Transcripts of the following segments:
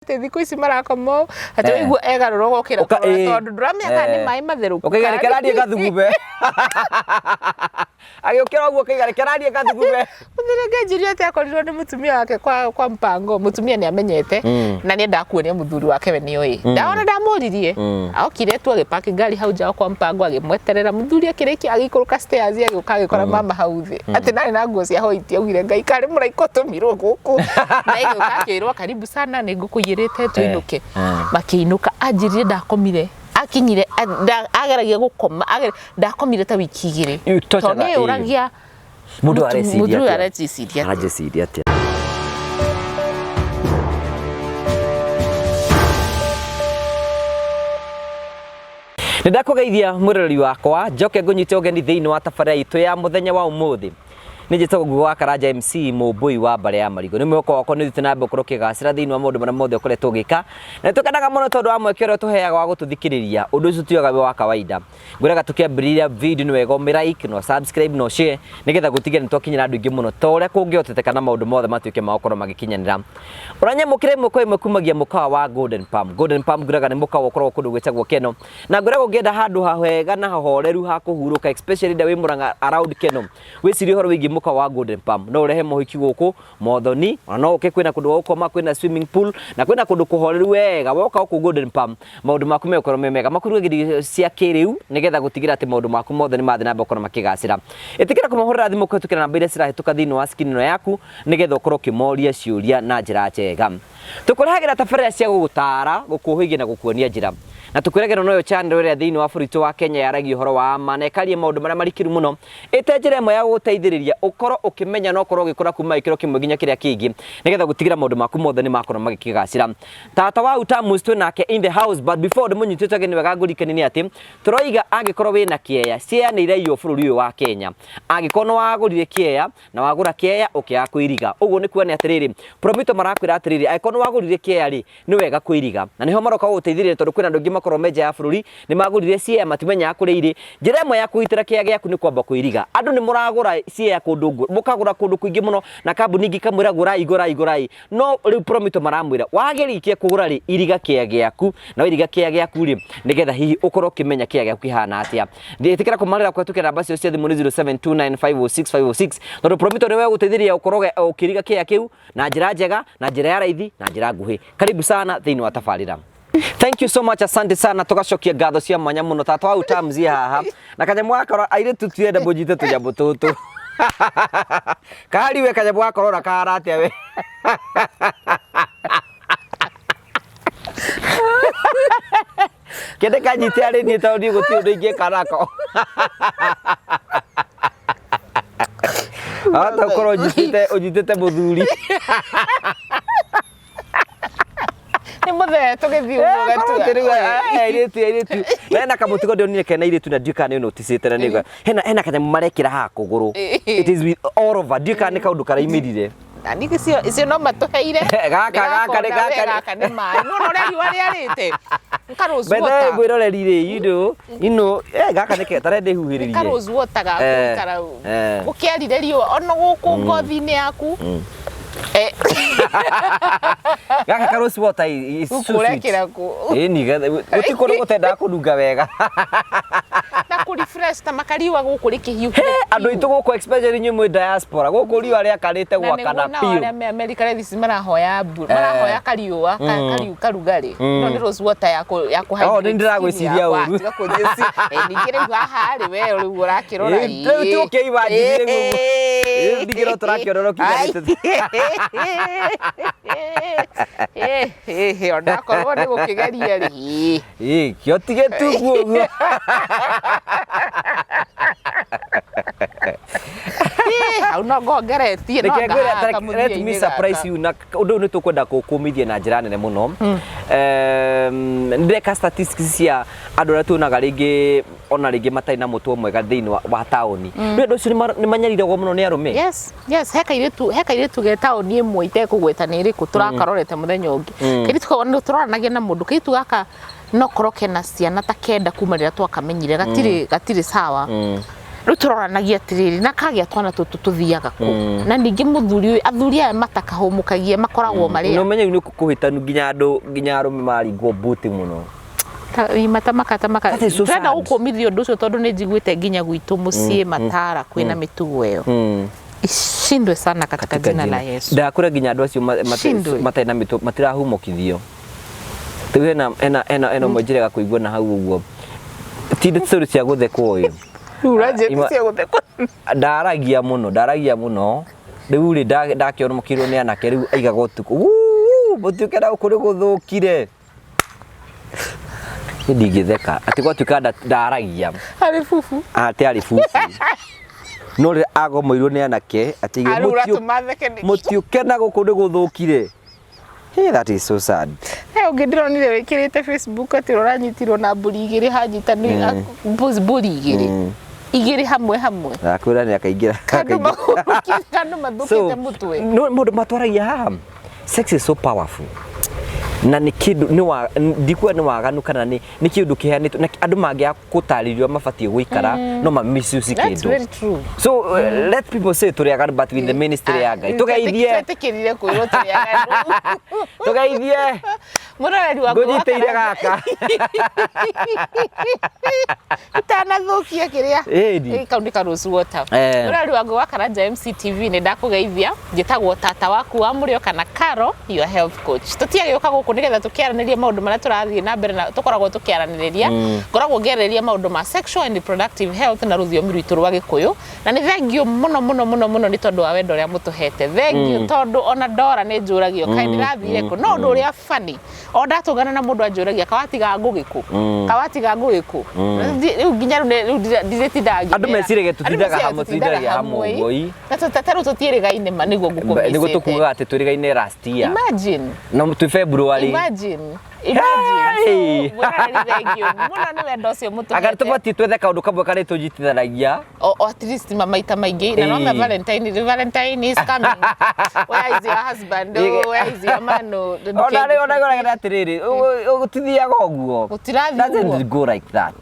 Atĩ thikũ ici marakoma ũũ, atĩ waigua egarũra ũgokĩra kũrora tondũ ndũramenya kana nĩ maĩ matherũku. Ũkaiga reke rariĩ gathugume. Agĩũkĩra ũguo ũkaiga reke rariĩ gathugume. Mũthuri ũngĩ anjĩrire atĩ akorirwo nĩ mũtumia wake kwa mpango, mũtumia nĩ amenyete na nĩ endaga kuonia mũthuri wake we nĩoĩ. Ndaona ndamũririe, okire tu agĩpaki ngari hau nja kwa mpango agĩmweterera, mũthuri akĩrĩkia agĩikũrũka stairs agĩũka agĩkora mama hau thĩ. Atĩ ndarĩ na nguo cia white augire Ngai karĩ mũraika ũtũmirwo gũkũ. Na ĩgĩũka akĩrwo karibu sana nĩ ngũkũiyĩrĩte tũinũke. Makĩinũka anjĩrire ndakomire akinyire ageragia gũkoma ndakomire ta wiki 2 You torture tondũ nĩ eyũragia Mũndũ areciria mũthuri ũyũ atĩa? areciria atĩa. Areciria atĩa? Nĩ ndakũgeithia mwĩroreri wakwa njoke ngũnyite ũgeni thĩinĩ wa tabarĩra itũ ya mũthenya wa ũmũthĩ. Nĩ njĩtagwo Ngugi wa Karanja MC mũmbũi wa mbarĩ ya Marigũ. Nĩ mwĩhoko wakwa nĩ ũthiĩte na mbere gũkorwo ũkĩgacĩra thĩinĩ wa maũndũ marĩa mothe ũkoretwo ũgĩka. Na nĩ tũkenaga mũno tondũ wa mweke ũrĩa ũtũheaga wa gũtũthikĩrĩria. Ũndũ ũcio tuoyaga wĩ wa kawaida. Ngwĩraga tũkĩambĩrĩria video nĩ wega ũmĩ like na subscribe na share nĩgetha gũtigĩrĩra nĩ twakinyĩra andũ aingĩ mũno ta ũrĩa kũngĩhoteteka na maũndũ mothe matuĩke ma gũkorwo magĩkinyanĩra. Ũranyamũkĩra ĩmwe kwa ĩmwe kumagia mũkawa wa Golden Palm. Golden Palm ngwĩraga nĩ mũkawa ũkoragwo kũndũ gwĩtagwo Keno. Na ngwĩraga ũngĩenda handũ hahega na hahoreru ha kũhurũka especially rĩrĩa wĩ Murang'a around Keno. Wĩcirie ũhoro wĩgiĩ mũkawa wa Golden Palm. No ũrehe mohiki gũkũ, mothoni, ona no ũke kwĩna kũndũ gwa gũkoma, kwĩna swimming pool na kwĩna kũndũ kũhoreru wega. Woka gũkũ Golden Palm maũndũ maku megũkorwo me mega. Makũrugagĩria irio cia kĩrĩu nĩgetha gũtigĩrĩra atĩ maũndũ maku mothe nĩ mathiĩ na mbere gũkorwo makĩgacĩra. Ĩtĩkĩra kũmahũrĩra thimũ kũhĩtũkĩra namba iria cirahĩtũka thĩinĩ wa screen ĩno yaku nĩgetha ũkorwo ũkĩmoria ciũria na njĩra njega. Tũkũrehagĩra tabarĩra cia gũgũtaara, gũkũhĩgia na gũkuonia njĩra. Na tũkwĩragĩra noyo channel ĩrĩa thĩinĩ wa bũrũri witũ wa Kenya yaragia ũhoro wa ma na ĩkaria maũndũ marĩa marikĩru mũno ĩte njĩra ĩmwe ya gũgũteithĩrĩria ũkorwo ũkĩmenya na ũkorwo ũgĩkũra kuma gĩkĩro kĩmwe nginya kĩrĩa kĩngĩ nĩgetha gũtigĩra maũndũ maku mothe nĩ makorwo magĩkĩgacĩra. Tata wa Utamus twĩ nake in the house, but before ndĩmũnyitĩte ũgeni wega ngũririkanie nĩ atĩ tũroiga angĩkorwo wĩna kĩeya, ciea nĩ iraiywo bũrũri ũyũ wa Kenya. Angĩkorwo nĩ wagũrire kĩeya na wagũra kĩeya ũkĩaga kũiriga, ũguo nĩ kuonania atĩrĩrĩ, Promito marakwĩra atĩrĩrĩ, angĩkorwo nĩ wagũrire kĩeya rĩ, nĩ wega kũiriga. Na nĩho maroka gũgũteithĩrĩria tondũ kwĩna andũ aingĩ makoragwo me nja ya bũrũri, nĩ magũrire ciea matimenyaga kũrĩa irĩ. Njĩra ĩmwe ya kũgitĩra kĩeya gĩaku nĩ kwamba kũiriga. Andũ nĩ mũragũra ciea kũndũ, mũkagũra kũndũ kũingĩ mũno na kambuni ingĩ ikamwĩra gũrai gũrai gũrai. No rĩu Promito maramwĩra wagĩrĩkia kũgũra rĩ, iriga kĩeya gĩaku, na wairiga kĩeya gĩaku rĩ, nĩgetha hihi ũkorwo ũkĩmenya kĩeya gĩaku kĩhana atĩa. Ĩtĩkĩra kũmarĩra kũhetũkĩra namba ciao cia thimũ nĩ 0729506506 tondũ Promito nĩwe ũgũteithĩrĩria ũkorwo ũkĩriga kĩeya kĩu na njĩra njega, na njĩra ya raithi, na njĩra nguhĩ. Karibu sana thĩinĩ wa tabarĩra. Thank you so much, asante sana, tugacokia ngatho cia mwanya mũno tata wa Utamzi haha na kanyamũ gaka airĩtu tienda mũnyite tũnyamũ tũtũ kahari we kanyamũ gaka ũrona kahana atĩa we kende kanyite arĩ niĩ tondũ niĩ gũtirĩ ũndũ ingĩka nako hata ũkorwo ũnyitĩte ũnyitĩte mũthuri. Nĩ mũthee tũgĩthiĩ ũguo gatua. Rĩu airĩtu airĩtu hena kamũtugo ndĩronire kena airĩtu na ndiũĩ kana nĩ ũnoticĩte na nĩguo hena kanyamũ marekĩra haha kũgũrũ, it is with all over, ndiũĩ kana nĩ kaũndũ karaimĩrire. Na ningĩ icio no matũheire. Gaka gaka nĩ gaka gaka nĩ maĩ. Nĩ wona ũrĩa riũa rĩarĩte. Nĩ ka rose By the way water. mwĩroreri rĩ, you know, gaka nĩ kega tarenda Nĩ ka ĩhuhĩrĩrie. rose water ga gũikara gũkĩarire riũa ona gũkũ ngothi-inĩ yaku. Gaka ka rose water is so Gũkũ sweet. ũrekĩra kũ? Ĩĩ ni gũtirĩ kũndũ gũtendaga kũnunga wega. Na kũ refresh ta makariũa gũkũ rĩkĩhiũhire. Andũ aitũ gũkũ especially inyuĩ mwĩ diaspora gũkũ riũa rĩakanĩte Na nĩguo gwakana nao biũ. arĩa me America rĩu ici marahoya mbura, marahoya kariũa karugarĩ. No nĩ rose water ya kũ ya kũ Oh, nĩ ndĩragwĩciria ũru. Tiga kũnjĩci. Ningĩ rĩu haha rĩ we rĩu ũrakĩrora. Rĩu ti ũkĩimagine rĩu ũguo. Rĩu ningĩ no tũrakĩona ũkinyanĩte. Onakorwo nĩ gũkĩgeria rĩ. Ĩĩ, kĩo ti gĩtungu ũguo. Hau no ngongeretie no Reke ngwĩre, ngahaha let me kamũthia-inĩ surprise gaka. you na ũndũ ũyũ nĩ tũkwenda kũmithia na njĩra nene mũno. Nĩ ndĩreka statistics cia andũ arĩa tuonaga rĩngĩ ona rĩngĩ matarĩ na mũtwe mwega thĩinĩ wa taũni. Nĩ ũndũ ũcio nĩ manyariragwo mũno nĩ arũme. Yes, he kairĩtu ge taũni ĩmwe itekũgweta nĩ ĩrĩkũ tũrakarorete mũthenya ũngĩ. Kairĩtu kau nĩ tũroranagia na mũndũ, kairĩtu gaka no korwo kena ciana ta kenda kuma rĩrĩa twakamenyire, gatirĩ sawa. Rĩu tũroranagia atĩrĩrĩ, na kagĩa twana tũtũ tũthiaga kũ? Na ningĩ mũthuri ũyũ, athuri aya matakahũmũkagia makoragwo marĩ No menye nĩ kũhĩtanu nginya andũ, nginya arũme maringwo mbuti mũno. Matamaka tamaka. That is so Ndĩrenda sad. gũkũmithia ũndũ ũcio tondũ nĩ njiguĩte nginya gwitũ mũciĩ matara kwĩna mĩtugo ĩyo. Ishindwe sana katika jina la Yesu. Ndakũra nginya andũ acio Shindwe. matarĩ na mĩtũ matirahumũkithio. Rĩu hena ũmwe njĩrega kũigua na hau ũguo. Ti story cia gũthekwo ũyũ. Rĩu ũranjĩra cia gũthekwo. Ndaragia mũno, ndaragia mũno. Rĩu rĩ ndakĩonokirwo nĩ anake rĩu aigaga ũtukũ. Wuu, mũtuĩke na gũkũ nĩ gũthũkire. Niĩ ndingĩtheka atĩ gwatuĩka ndaragia. Harĩ bubu. Atĩ arĩ bubu. No rĩrĩa agomoirwo nĩ anake atĩ Arĩ ũratũma theke nĩkĩ? mũtiũke na gũkũ nĩ gũthũkire. Hey, that is so sad. He ũngĩ ndĩronire wĩkĩrĩte Facebook atĩ ũranyitirwo na mbũri igĩrĩ hanyitanĩire mbũri igĩrĩ. Igĩrĩ hamwe hamwe. Ndakwĩra nĩ akaingĩra. Kandũ mathũkĩte kandũ mathũkĩte mũtwe. No mũndũ matwaragia haha. Sex is so powerful. Na nĩ kĩndũ nĩ wa ndikuga nĩ waganu kana nĩ kĩndũ kĩheanĩtwo na andũ mangĩaga gũtarĩrio mabatiĩ gũikara no ma misuse That's kĩndũ. very true. So let people say tũrĩ aganu but with the ministry ya Ngai. Tũgeithie. Twetĩkĩrire kwĩrwo tũrĩ aganu. Tũgeithie. Mũroreri wakwa wa Ngũnyitĩire Karanja. gaka. Itanathũkia kĩrĩa. Ĩni. Kau nĩ ka rose water. Eh. Mũroreri wakwa wa Karanja MCTV nĩ ndakũgeithia. Njĩtagwo tata waku wa mũrĩo kana Caro, your health coach. Tũtiagĩũka gũkũ nĩgetha tũkĩaranĩrie maũndũ marĩa tũrathiĩ na mbere na tũkoragwo tũkĩaranĩrĩria. Ngoragwo ngĩarĩrĩria maũndũ ma sexual and reproductive health na rũthiomi rwitũ rwa Gĩkũyũ. Na nĩ thengiũ mũno mũno mũno mũno nĩ tondũ wa wendo ũrĩa mũtũhete. Thengiũ tondũ ona ndora nĩ njũragio kaĩ ndĩrathire kũ. No ũndũ ũrĩa funny, o ndatũngana na mũndũ anjũragia kawatiga ngũgĩ kũ? Kawatiga ngũgĩ kũ? Rĩu nginya rĩu ndirĩtindaga ngĩmera. Andũ meciragia tũtindaga Andũ meciragia hamwe, tũtindaga hamwe ũguo, ii. Na ta rĩu tũtiĩrĩgaine ma nĩguo ngũkũmicĩte. Nĩguo tũkugaga atĩ twĩrĩgaine last year. Imagine. Na twĩ February. Imagine. Imagine. Hey! So, mwĩroreri thengiũ mũno nĩ wendo ũcio Anga mũtũhete. tũbatiĩ twethe kaũndũ kamwe karĩa tũnyitithanagia. O at least maita maingĩ na no Ĩĩ. Valentine, the Valentine is coming. Where is your husband? Oh, where is your man? Oh, Ona rĩ ona ona atĩrĩrĩ, gũtithiaga ũguo. Gũtirathiĩ ũguo. Doesn't go like that.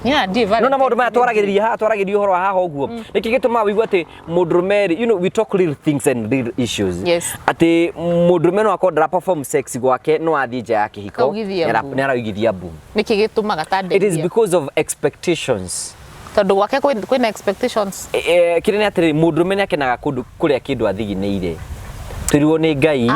Yeah, ndiĩ No na maũndũ maya Valentine. twaragĩrĩria haha, twaragĩrĩria ũhoro wa haha ũguo. Nĩkĩ gĩtũmaga ũigue atĩ mũndũrũme rĩ, you know, we talk real things and real issues. Yes. Atĩ mũndũrũme no akorwo ndara perform sex gwake no athiĩ nja ya kĩhiko Akaugithia mbu. nĩ araugithia mbu. Nĩkĩ gĩtũmaga ta It is ndeithia? because of expectations. Tondũ gwake kwĩna expectations. Kĩrĩa nĩ atĩrĩrĩ, mũndũrũme nĩ akenaga kũndũ kũrĩa kĩndũ athiginĩire. Twĩrirwo nĩ Ngai.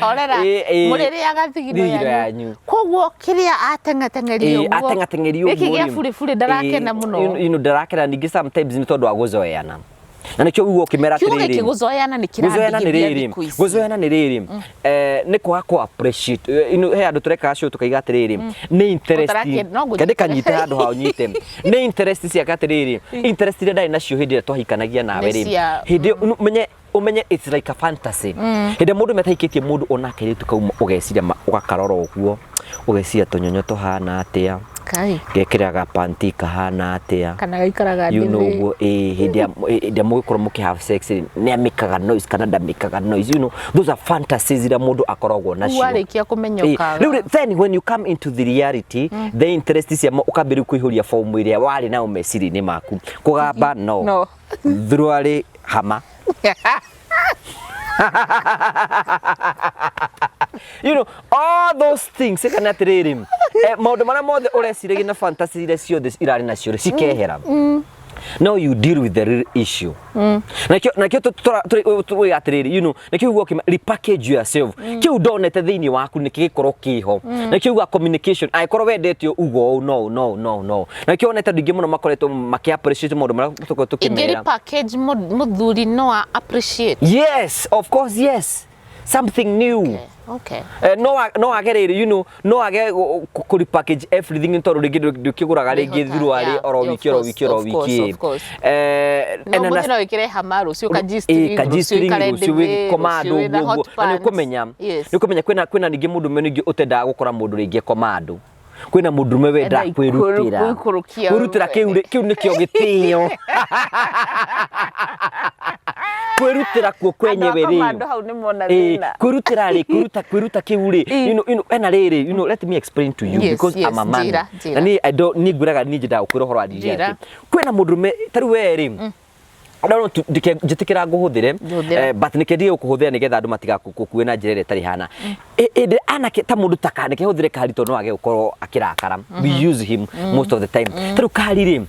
Horera. Ĩ, ĩ. Mũrĩrĩaga thigino Thigino yanyu. yanyu. Koguo kĩrĩa ateng'ateng'erio Ĩ, ateng'ateng'erio Gĩkĩ ũguo gĩa rĩ, buriburi ndarakena ĩ, mũno. you know, ndarakena ningĩ sometimes nĩ tondũ wa gũzoeana. Na nĩkĩo ũguo ũkĩmera Kiugo atĩrĩrĩ. gĩkĩ gũzoeana nĩ Gũzoeana nĩ kĩrandigithia rĩrĩ, thikũ ici. gũzoeana nĩ rĩrĩ, nĩ kwaga kũ appreciate, you know, he andũ tũrekaga show tũkaiga atĩrĩrĩ, nĩ interest, Ũtarakĩ- no ngũnyite. kende kanyite handũ ha ũnyite, nĩ interest ciake atĩrĩrĩ, interest iria ndarĩ nacio hĩndĩ ĩrĩa twahikanagia nawe Nĩ rĩ, cia- hĩndĩ ĩyo, ũmenye it's like a fantasy. Hĩndĩ ĩrĩa mũndũ metahikĩtie mũndũ ona kairĩtu kau ũgeciria ũgakarora ũguo, ũgeciria tũnyonyo tũhana atĩa, Kai. gekĩraga panti kahana atĩa, Kana gaikaraga you know ndĩthĩ. ũguo ĩ hĩndĩ ĩrĩa mũgĩkorwo mũkĩ have sex rĩ, nĩ amĩkaga noise kana ndamĩkaga noise, you know, those are fantasies iria mũndũ akoragwo nacio. Warĩkia kũmenya Ĩ, ũkaga. rĩu rĩ, then when you come into the reality, the interest cia ũkambĩrĩria kũihũria form ĩrĩa warĩ nayo meciria-inĩ maku. Kũgamba no. No. Thuruarĩ hama. You know, all those things kana atĩrĩrĩ, maũndũ marĩa mothe ũreciragia na fantasy iria ciothe irarĩ nacio rĩ, cikehera. Now you deal with the real issue. Nakĩo nakĩo tũrĩ atĩrĩrĩ, you know, nĩkĩo uguo ũkĩma repackage yourself. Kĩu ndonete thĩinĩ waku nĩkĩ gĩkorwo kĩho. Nĩkĩo uga communication, angĩkorwo wendete ugo ũũ, no no no no. Nakĩo wonete andũ aingĩ mũno makoretwo makĩ appreciate maũndũ marĩa tũkoretwo Ingĩ tũkĩmera. repackage mũthuri no a appreciate. Yes, of course, yes. Something new. Okay. No age rĩrĩ, you know, no age kũ repackage everything nĩ tondũ rĩngĩ ndũkĩgũraga rĩngĩ Ndĩhota, thuruarĩ yeah, oro of wiki oro course, wiki oro of course, wiki. of course. No And mũthĩ no wĩkĩre hama rũciũ ka G-string, ka rũciũ G-string, ũikare rũciũ ndĩthĩ, wĩ komando rũciũ wĩna ũguo hot ũguo. Na nĩ pants. ũkũmenya, Yes. nĩ ũkũmenya kwĩna ningĩ mũndũrũme ningĩ ũtendaga gũkora mũndũ rĩngĩ komando. Kwĩna mũndũrũme wendaga Enda kwĩrutĩra. gũikũrũkia Kwĩrutĩra kĩu rĩ, kĩu nĩkĩo gĩtĩo. Kwĩrutĩra kuo kwenyewe Andũ a rĩ, commando hau nĩ mona thĩna. Kwĩrutĩra rĩ, kwĩruta kĩu rĩ, ena rĩrĩ, let me explain to you because I'm a man. Njĩra, njĩra. Na niĩ I don't, niĩ ngwĩraga niĩ nyendaga gũkwĩra ũhoro wa Njĩra. reality. Kwĩna mũndũrũme ta rĩu we rĩ, I don't want to njĩtĩkĩra ngũhũthĩre, Ngũhũthĩra. But nĩkĩo ndige gũkũhũthĩra nĩgetha andũ matigakũkue na njĩra ĩrĩa ĩtarĩ hana. Ĩndĩ anake ta mũndũ ta nĩke hũthĩre kahari tondũ no age gũkorwo akĩrakara. We use him most of the time. Ta rĩu kahari rĩ,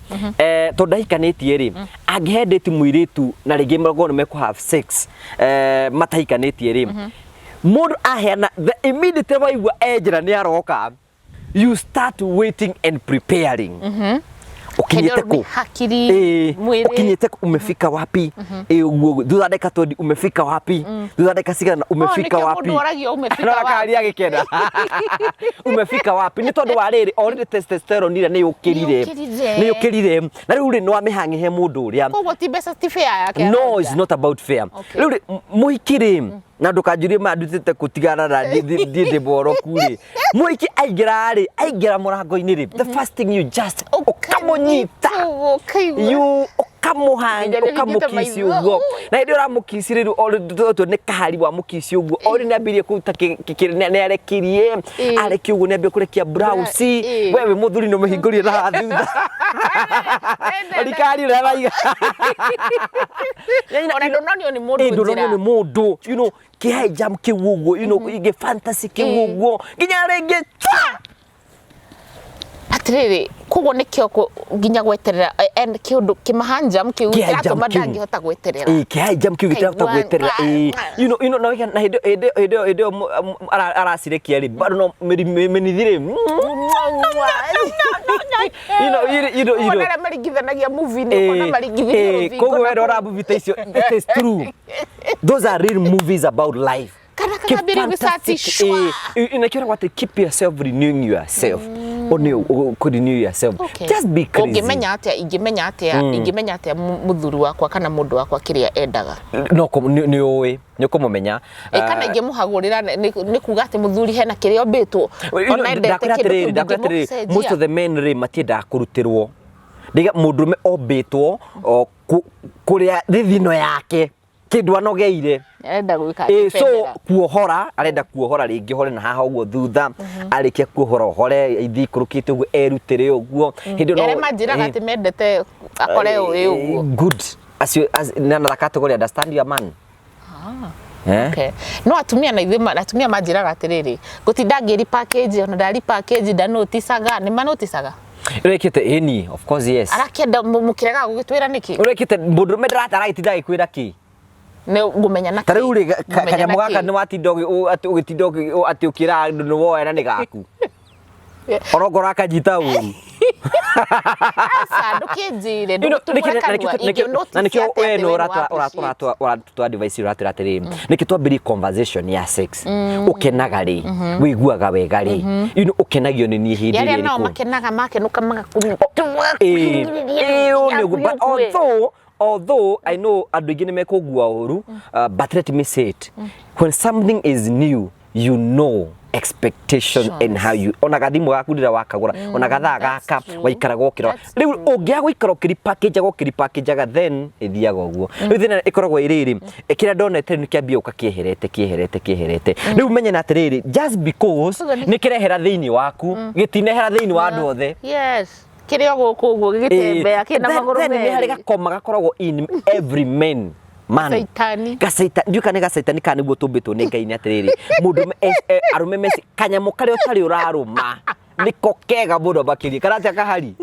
tondũ ndahikanĩtie rĩ, angĩhe date mũirĩtu na rĩngĩ makorwo nĩ mekũ have sex, matahikanĩtie rĩ, mũndũ aheana the immediate waigua e njĩra nĩ aroka, you start waiting and preparing. Ũkinyĩte kũ? Hakiri mwĩrĩ. Ũkinyĩte kũ? Umefika wapi? Ũguo thutha ndagĩka 20 umefika wapi? Thutha ndagĩka cigana umefika nĩkĩo wapi? Mũndũ oragio umefika No wapi. akari agĩkena umefika wapi nĩ tondũ wa rĩrĩ already testosterone ira nĩ yũkĩrire. Nĩ yũkĩrire. Nĩ yũkĩrire na rĩu rĩ nĩ wamĩhang'ĩhe mũndũ ũrĩa. Koguo ti mbeca, ti fair yake No, aroria. it's not about fair. Okay. Rĩu rĩ, mũhiki rĩ, na ndũkanjũrie ma ndutĩte kũtigana na thiĩ ndĩ mworoku rĩ, mũhiki aingĩra rĩ, aingĩra mũrango-inĩ rĩ, the first thing you just ũkamũnyita. Ũkaigua. You ũkamũhanga, Nginya nĩ hingĩte ũkamũkici maitho. ũguo, na hĩndĩ ĩyo ũramũkici rĩu tondũ nĩ kahari wa mũkici ũguo ori nĩ ambĩrĩrie kũruta nĩ arekirie. Arekia ũguo nĩ ambia kũrekia blouse. We wĩ mũthuri nĩ ũmĩhingũrire na haha thutha. Orikari ũrĩa araiga. Ona ndũnonio nĩ mũndũ Ĩ, ndũnonio njĩra. Nĩ mũndũ, kĩ high jump kĩu ũguo, ingĩ fantasy kĩu ũguo nginya rĩngĩ chwa! Atĩrĩrĩ, koguo nĩkĩo nginya gweterera and kĩũndũ kĩmahanjam kĩu Kĩ high jump kĩratũma kĩu. ndangĩhota gweterera. Ĩ, kĩ high jump kĩu gĩtirahota Kaigua- gweterera. Ĩ, na hĩndĩ ĩyo aracirekia rĩ, bado no mĩnithi rĩ, Ũkona arĩa maringithanagia movie-inĩ, ũkona maringithĩtie rũthingo Koguo na we rora movie ta icio, it is true, those are real movies about life. Kana kagambĩrĩria gũcati shwa. Nakĩo atĩ keep yourself renewing yourself, one renew yourself. Just be crazy. Ũngĩmenya atĩa, ingĩmenya atĩa mũthuri wakwa kana mũndũ wakwa kĩrĩa endaga? No nĩ ũĩ nĩ ũkũmũmenya. Ĩ, kana ingĩmũhagũrĩra nĩ kuga atĩ mũthuri hena kĩrĩa ombĩtwo ona endete Ndakwĩra kĩndũ atĩrĩrĩ, kĩu ndakwĩra atĩrĩrĩ, ndingĩmũcenjia. most of the men rĩ, matiendaga kũrutĩrwo. Ndiga mũndũrũme ombĩtwo o kũrĩa thithino yake kĩndũ anogeire. Arenda gwĩka Ĩ, so akĩbendera. Kuohora arenda kuohora rĩngĩ hore na haha ũguo thutha, arĩkia kuohora ohore ithiĩ ikũrũkĩte ũguo erutĩre ũguo hĩndĩ ĩyo Arĩa manjĩraga atĩ mendete akore ũĩ ũguo. Good, acio na na category understand your man. Eh? Okay. No atumia na ithuĩ atumia manjĩraga atĩrĩrĩ, ngũtinda ngĩri package, ona ndari package ndanoticaga, nĩ manoticaga. Ũrekĩte ĩni, of course yes. Arakĩenda mũkĩregaga gũgĩtwĩra nĩkĩ? Ũrekĩte mũndũrũme ndarata aragĩtinda agĩkwĩra kĩ? Nĩ ngũmenya na Ta rĩu rĩ, Ngũmenya kanyamũ na gaka kĩ? nĩ watinda atĩ ũgĩtinda atĩ ũkĩra andũ nĩ woya na nĩ gaku, onokorwo akanyita ũru. Aca, ndũkĩnjĩre, ndũgũtumũre kanua, Na nĩkĩo ingĩnotice we atĩa atĩ no we nĩ wa-appreciate? ũratũa advice, ũratwĩra atĩrĩrĩ, nĩkĩ twambĩrĩrie conversation ya sex, ũkenaga rĩ, wĩiguaga wega rĩ, ũkenagio nĩ niĩ hĩndĩ Arĩa ĩrĩa nao ĩrĩkũ? makenaga makenũka Ĩĩ, ũũ nĩguo. But although I know andũ aingĩ nĩ mekũngua ũru, but let me say it, when something is new, you know expectation and how you ona gathimũ gaku rĩrĩa wakagũra, ona gathaa That's gaka true. waikaraga ũkĩrora. That's Rĩu ũngĩaga gũikara ũkĩripackage ũkĩripackage, then ĩthiaga ũguo. Rĩu thĩna ĩkoragwo ĩrĩrĩ, kĩrĩa ndonete rĩu nĩ kĩambia gũka kĩeherete kĩeherete kĩeherete. Rĩu menye na atĩrĩrĩ, just because Ũguo nĩ- nĩ kĩrehera thĩinĩ waku, gĩtinehera thĩinĩ wa andũ othe. Yes, kĩrĩ o gũkũ ũguo gĩgĩtembea kĩna magũrũ Then nĩ harĩ merĩ. gakoma gakoragwo in every man man. Gacaitani. Gacaitani, ndiũĩ kana nĩ gacaitani kana nĩguo tũmbĩtwo nĩ Ngai. Nĩ atĩrĩrĩ, mũndũ arũme meci kanyamũ karĩa ũtarĩ ũrarũma nĩko kega mũno makĩria, kana atĩa kahari?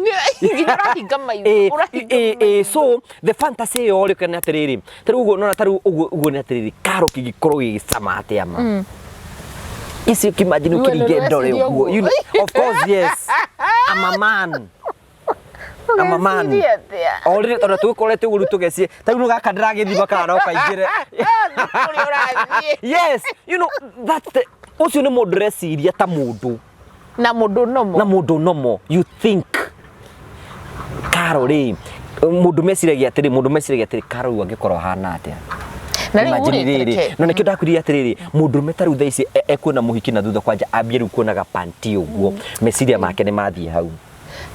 Nginya ũrahinga maitho, ũrahinga Ĩ, so the fantasy ĩyo rĩ, kana atĩrĩrĩ, ta rĩu ũguo nona, ta rĩu ũguo ũguo nĩ atĩrĩrĩ, karo kĩngĩkorwo gĩgĩcama atĩa ma ici, ũkĩimagine We ũkĩringe nĩ ndore ũreciria ũguo. ũguo. Of course yes, I'm a man, I'm a man. Ũreciria atĩa? O rĩrĩ tondũ tũgĩkorete ũguo rĩu tũgecie ta rĩu gaka ndĩragĩthima kana no kaingĩre. Kũrĩa ũrathiĩ. Yes, that's the ũcio nĩ mũndũ ũreciria ta mũndũ. Na mũndũ nomo. Na mũndũ nomo, you think karo rĩ, mũndũ meciragia atĩrĩ, mũndũ meciragia atĩrĩ, karo rĩu angĩkorwo ahana atĩa? Na rĩu Imagine rĩ, rĩrĩ reke. No nĩkĩo ndakwĩrire atĩrĩrĩ, mũndũrũme ta rĩu thaa ici ekuona mũhiki na thutha kwanja ambie rĩu kuonaga panty ũguo, meciria make nĩ mathiĩ hau.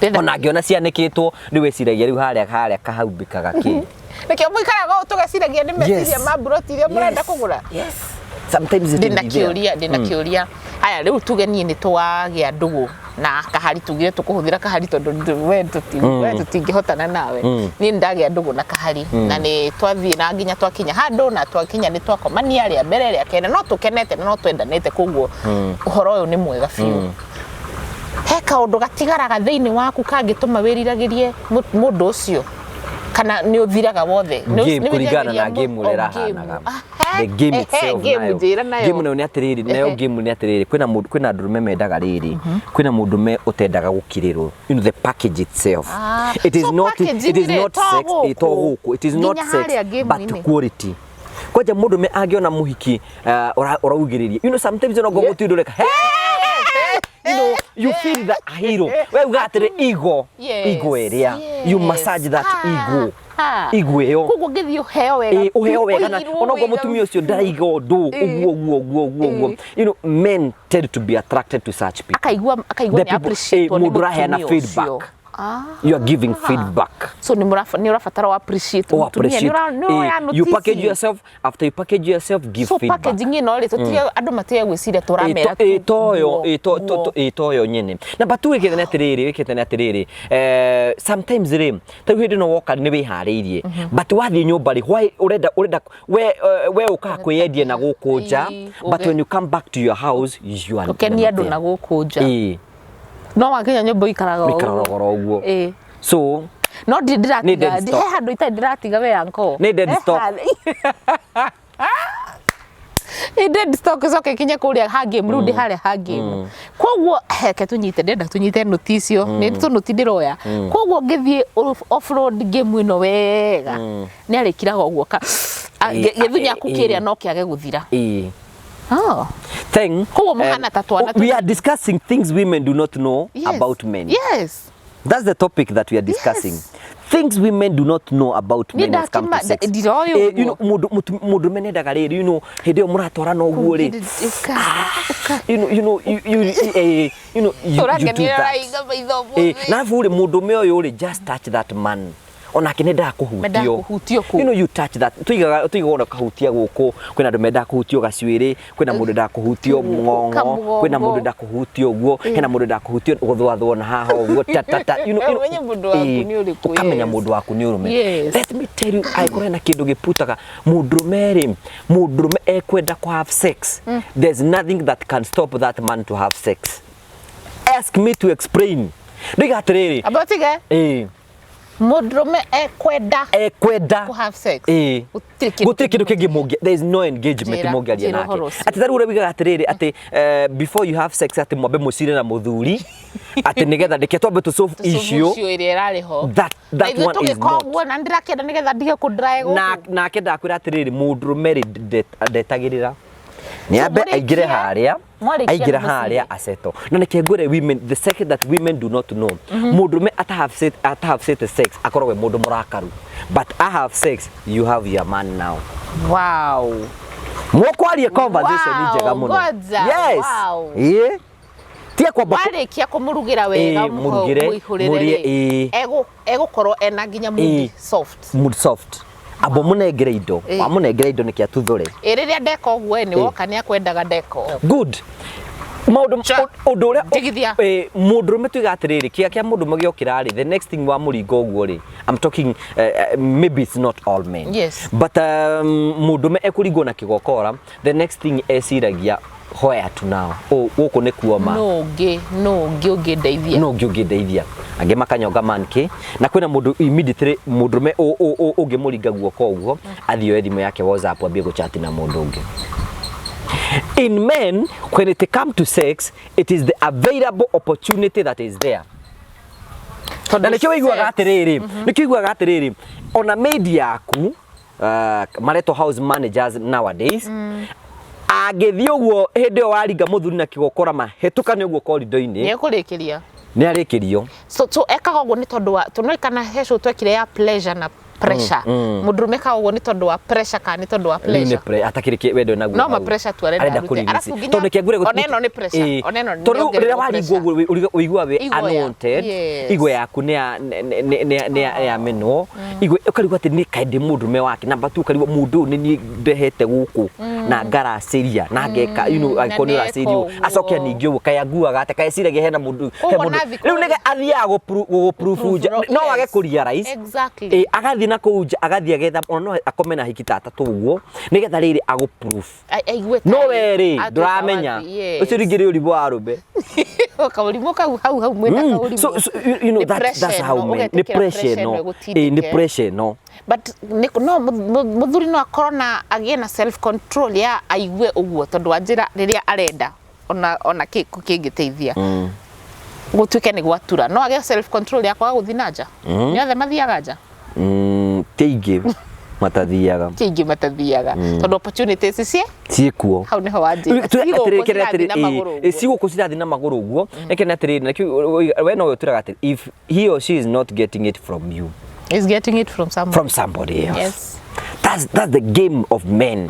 Ndĩrenda Ona angĩona cianĩkĩtwo, rĩu wĩciragia rĩu harĩa harĩa kahumbĩkaga kĩ? Nĩkĩo mũikaraga ũũ tũgeciragia nĩ meciria ma mburoti iria mũrenda kũgũra. Yes. Sometimes it will Ndĩna be there. kĩũria, ndĩna kĩũria. Haya, rĩu tuge niĩ nĩ twagĩa ndũgũ na kahari, tugire tũkũhũthĩra kahari tondũ we tũtingĩhotana nawe. Niĩ nĩ ndagĩa ndũgũ na kahari na nĩ twathiĩ na nginya twakinya handũ, na twakinya nĩ twakomania rĩa mbere, rĩa kerĩ, no tũkenete na no twendanĩte, koguo ũhoro ũyũ nĩ mwega biũ. He kaũndũ gatigaraga thĩinĩ waku kangĩtũma wĩriragĩrie mũndũ ũcio, kana nĩ ũthiraga wothe? Game, Nĩ kũringana na wĩriragĩria game ũrĩa o ĩrahanaga. game. The game itself Game nayo. njĩra nayo. Game nayo nĩ atĩrĩrĩ, nayo game nĩ atĩrĩrĩ, kwĩna mũndũ, kwĩna andũrũme mendaga rĩrĩ, kwĩna mũndũme ũtendaga gũkirĩrwo, the package itself. Ah, It is so not, it packaging is rĩ, not to sex, to gũkũ. gũkũ, it is not Nginya sex harĩa game but -inĩ. quality. Kwanja mũndũme angĩona mũhiki ũraugĩrĩria, sometimes no Yeah. gũtindũrĩka, you feel the hero, we uga atĩrĩ ego. Ego ĩrĩa you massage that ego. Ego ĩyo. Koguo ngĩthiĩ ũheo wega. Ũheo wega na ũigirwo onokorwo wega. Mũtumia ũcio ndaraiga ũndũ, ũguo ũguo ũguo ũguo ũguo. Men tend to be attracted to such people. Akaigua The nĩ people, appreciate nĩ mũndũ ũraheana mũtumia feedback. ũcio. Ah. You are giving feedback. So nĩ ũrabatara wa appreciate Oh, mũtumia, nĩ appreciate. nĩ ũroya You package notice. yourself. After you package yourself, give So feedback. packaging ĩno rĩ, tũtige andũ matige gwĩciria tũramera tu Toyo nguo, nguo. Toyo nyene. Number two, wĩkĩte nĩ atĩrĩrĩ, wĩkĩte nĩ atĩrĩrĩ, sometimes rĩ, ta rĩu hĩndĩ ĩno woka nĩ wĩharĩirie, but wathiĩ nyũmba rĩ, why ũrenda we ũkaga kwĩyendia na gũkũ nja, but when you come back to your house, you are Ũkenie andũ na gũkũ nja. No wakinya nyũmba ũikaraga o ũikaraga ũguo. oro ũguo. So No ndirĩ Nĩ ndĩratiga dead stock. he handũ itarĩ ndĩratiga we anko. Nĩ dead stock. Nĩ dead stock, ĩcoke ĩkinye kũrĩa ha game, rĩu ndĩ harĩa ha game. Koguo heke tũnyite, ndĩrenda tũnyite nũti icio, nĩ tũnũti ndĩroya. Koguo ngĩthiĩ offroad game ĩno wega, nĩ arĩkiraga ũguo ka gĩthunyaku kĩrĩa no kĩage gũthira. Oh. Thing Koguo mũhana ta twana. We are discussing things women do not know about men. That's the topic that we are discussing. Things women do not know about men when it comes to Ndakĩma- sex. ndiroĩ ũguo. Mũndũ menendaga rĩrĩ, hĩndĩ ĩyo mũratwarana ũguo rĩ, Ũka, ũka. you, you, eh, you know, you, you do Ũrakenire that. ũraiga maitho ũmũthĩ. Na arabu rĩ, mũndũme ũyũ rĩ, just touch that man. Onake nĩ endaga Mendaga kũhutio. kũhutio kũ? You touch that. Tuigaga ona kahutia gũkũ, kwĩna andũ mendaga kũhutio gacuĩrĩ, kwĩna mũndũ endaga kũhutio mũng'ong'o, Kamũgongo. kwĩna mũndũ endaga kũhutio ũguo, hena mũndũ endaga kũhutio gũthwathwo na haha ũguo, ta ta ta. Ũmenye mũndũ waku nĩ ũrĩkũ, Ũkamenya mũndũ waku nĩ ũrũme. Let me tell you, angĩkorwo hena kĩndũ gĩputaga mũndũrũme rĩ, mũndũrũme ekwenda kũ have sex, there's nothing that can stop that man to have sex. Ask me to explain. Ndiga atĩrĩrĩ, Amba ũtige. Mũndũrũme ekwenda ekwenda kũ have sex. Gũtirĩ kĩndũ Gũtirĩ kĩndũ kĩngĩ mũngĩ, there is no engagement Njĩra, mũngĩaria njĩra nake. ũhoro ũcio. Atĩ ta rĩu ũrĩa ugaga atĩrĩrĩ, atĩ before you have sex, atĩ mwambe mũcire na mũthuri, atĩ nĩgetha reke twambe tũ solve issue. Issue ĩrĩa ĩrarĩ ho. That Na ithuĩ one is tũgĩka not. ũguo na nĩndĩrakĩenda nĩgetha ndige kũ-dry gũkũ. Na nake ndakwĩra atĩrĩrĩ, mũndũrũme rĩ, ndetagĩrĩra nĩ ambe So, aingĩre harĩa, mwarĩkia aingĩra nĩ mũciĩ. Harĩa aceto na nĩkĩ ngwĩre women, the second that women do not know, mũndũrũme ata have set sex akoragwo e mũndũ mũrakaru, but I have sex, you have your man now. Mũkwaria conversation njega mũno. Ngoja, Yes. wow. Ĩĩ, tia kwamba Warĩkia kũmũrugĩra wega, Mũrugĩre, mũihũrĩre mũrĩe, rĩ, egũkorwo ena nginya mood soft. Mood soft, amba mũnengere indo. Wamũnengera indo nĩkĩ atuthũre. Ĩ rĩrĩa ndeka ũguo ĩ, nĩ woka nĩ akwendaga ndeka ũguo. Good maũndũ. Cha. Ũndũ ũrĩa Ndigithia. Mũndũrũme, tuiga atĩrĩrĩ, kĩa kĩa mũndũrũme gĩokĩra rĩ, the next thing wamũringa ũguo rĩ, I'm talking, maybe it's not all men, but mũndũrũme ekũringwo na kĩgokora, the next thing eciragia, hoya tu now. Oh, gũkũ nĩ kuoma. Nũ ũngĩ ũngĩndeithia? No ũngĩ ũngĩndeithia. Angĩ makanyonga manke, na kwĩna mũndũ immediately mũndũrũme ũngĩmũringa guoko ũguo, athiĩ oe thimũ yake WhatsApp, ambie gũchat na mũndũ ũngĩ. In men, when it come to sex, it is the available opportunity that is there. Na nĩkĩo wĩiguaga atĩrĩrĩ, nĩkĩo wĩiguaga atĩrĩrĩ, ona maid yaku, maretwo house managers nowadays, angĩthiĩ ũguo hĩndĩ ĩyo waringa mũthuri na kĩgokora mahĩtũka nĩ ũguo korido-inĩ, Nĩ ekũrĩkĩria. Nĩ arĩkĩrio. So ekaga ũguo nĩ tondũ wa tũnoikana he show twekire ya pleasure na Pressure, mũndũrũme ka ũguo nĩ tondũ wa pressure kana nĩ tondũ wa Rĩu nĩ pleasure? atakĩrĩ wendo naguo No ma hau. pressure tu arenda Arenda arute. kũrelease. Arabu nginya- Tondũ kĩangure ona ĩno nĩ pressure. Ona ĩno nĩ Tondũ rĩu rĩrĩa yongererwo waringwo pressure. ũguo ũiguaga wĩ Igua unwanted. yes. Igua yaku nĩ ya nĩ ya menwo igua, ũkarigwo atĩ nĩ kaĩ ndĩ mũndũrũme wake. Number two, ũkarigwo mũndũ ũyũ nĩ niĩ ndehete gũkũ na ngaracĩria na ngeka, Na angĩkorwo nĩ nĩeka ũracĩrio ũguo. acoke ningĩ ũguo, kaĩ anguaga atĩa, kaĩ eciragia hena mũndũ he Koguo mũndũ na thikũ rĩu nĩge athiaga gũgũprove nja, no wage kũ realize. Ĩ, agathiĩ na kũu nja, agathiĩ agetha, ona no akome na hiki ta atatũ ũguo nĩgetha rĩrĩ agũ proof. Aigue No tarĩ we rĩ atuĩka ndũramenya. wathi, Ũcio rĩngĩ nĩ ũrimũ wa arũme. Kaũrimũ kau hau hau mwĩna kaũrimũ. So you know Nĩ that, pressure that's how ĩno, men nĩ ũgetĩkĩra pressure pressure ĩno. ĩno Ĩ, nĩ ĩgũtindĩke. pressure ĩno. But no mũthuri no akorwo na agĩe na self control ya aigue ũguo, tondũ wa njĩra rĩrĩa arenda ona kĩngĩteithia gũtuĩke nĩ gwatura, no agĩe self control ya kwaga gũthiĩ na nja. Nĩ othe mathiaga nja? Ti aingĩ matathiaga. Ti aingĩ matathiaga, tondũ opportunities cie Ciĩkuo. Hau nĩho wanjĩra. Cigũkũ cirathiĩ na magũrũ ũguo. Cigũkũ cirathiĩ na magũrũ ũguo. Nĩkĩ atĩrĩrĩ, nakĩo we no ũtwĩraga atĩ if he or she is not getting it from you, is getting it from someone, from somebody else. That's the game of men.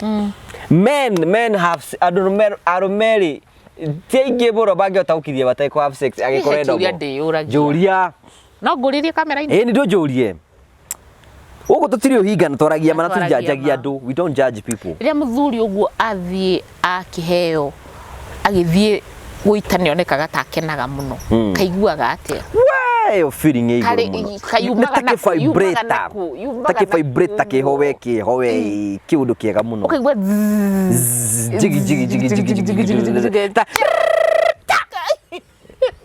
Men have andũ arũme rĩ, ti aingĩ mũno mangĩhota gũkiria matekũ have sex angĩkorwo He enda kĩũria ũguo. ndĩyũragia. Njũria. No ngũrĩrie kamera-inĩ? Ĩĩ, nĩ ndũnjũrie gũkũ tũtirĩ ũhinga na twaragia ma na Twaragia tũtijanjagia ma. andũ. We don't judge people. Rĩrĩa mũthuri ũguo athiĩ akĩheo, agĩthiĩ gũita, nĩonekaga ta akenaga mũno, kaiguaga atĩa? We, ĩyo feeling ĩ igũrũ mũno. Kayumaga Nĩ ta naku, yumaga kĩ-vibrator. naku, yumaga Ta kĩ-vibrator naku kĩho we ũguo. kĩho we kĩũndũ kĩega mũno. Ũkaigua zzzz. Jigi jigi jigi jigi jigi jigi jigi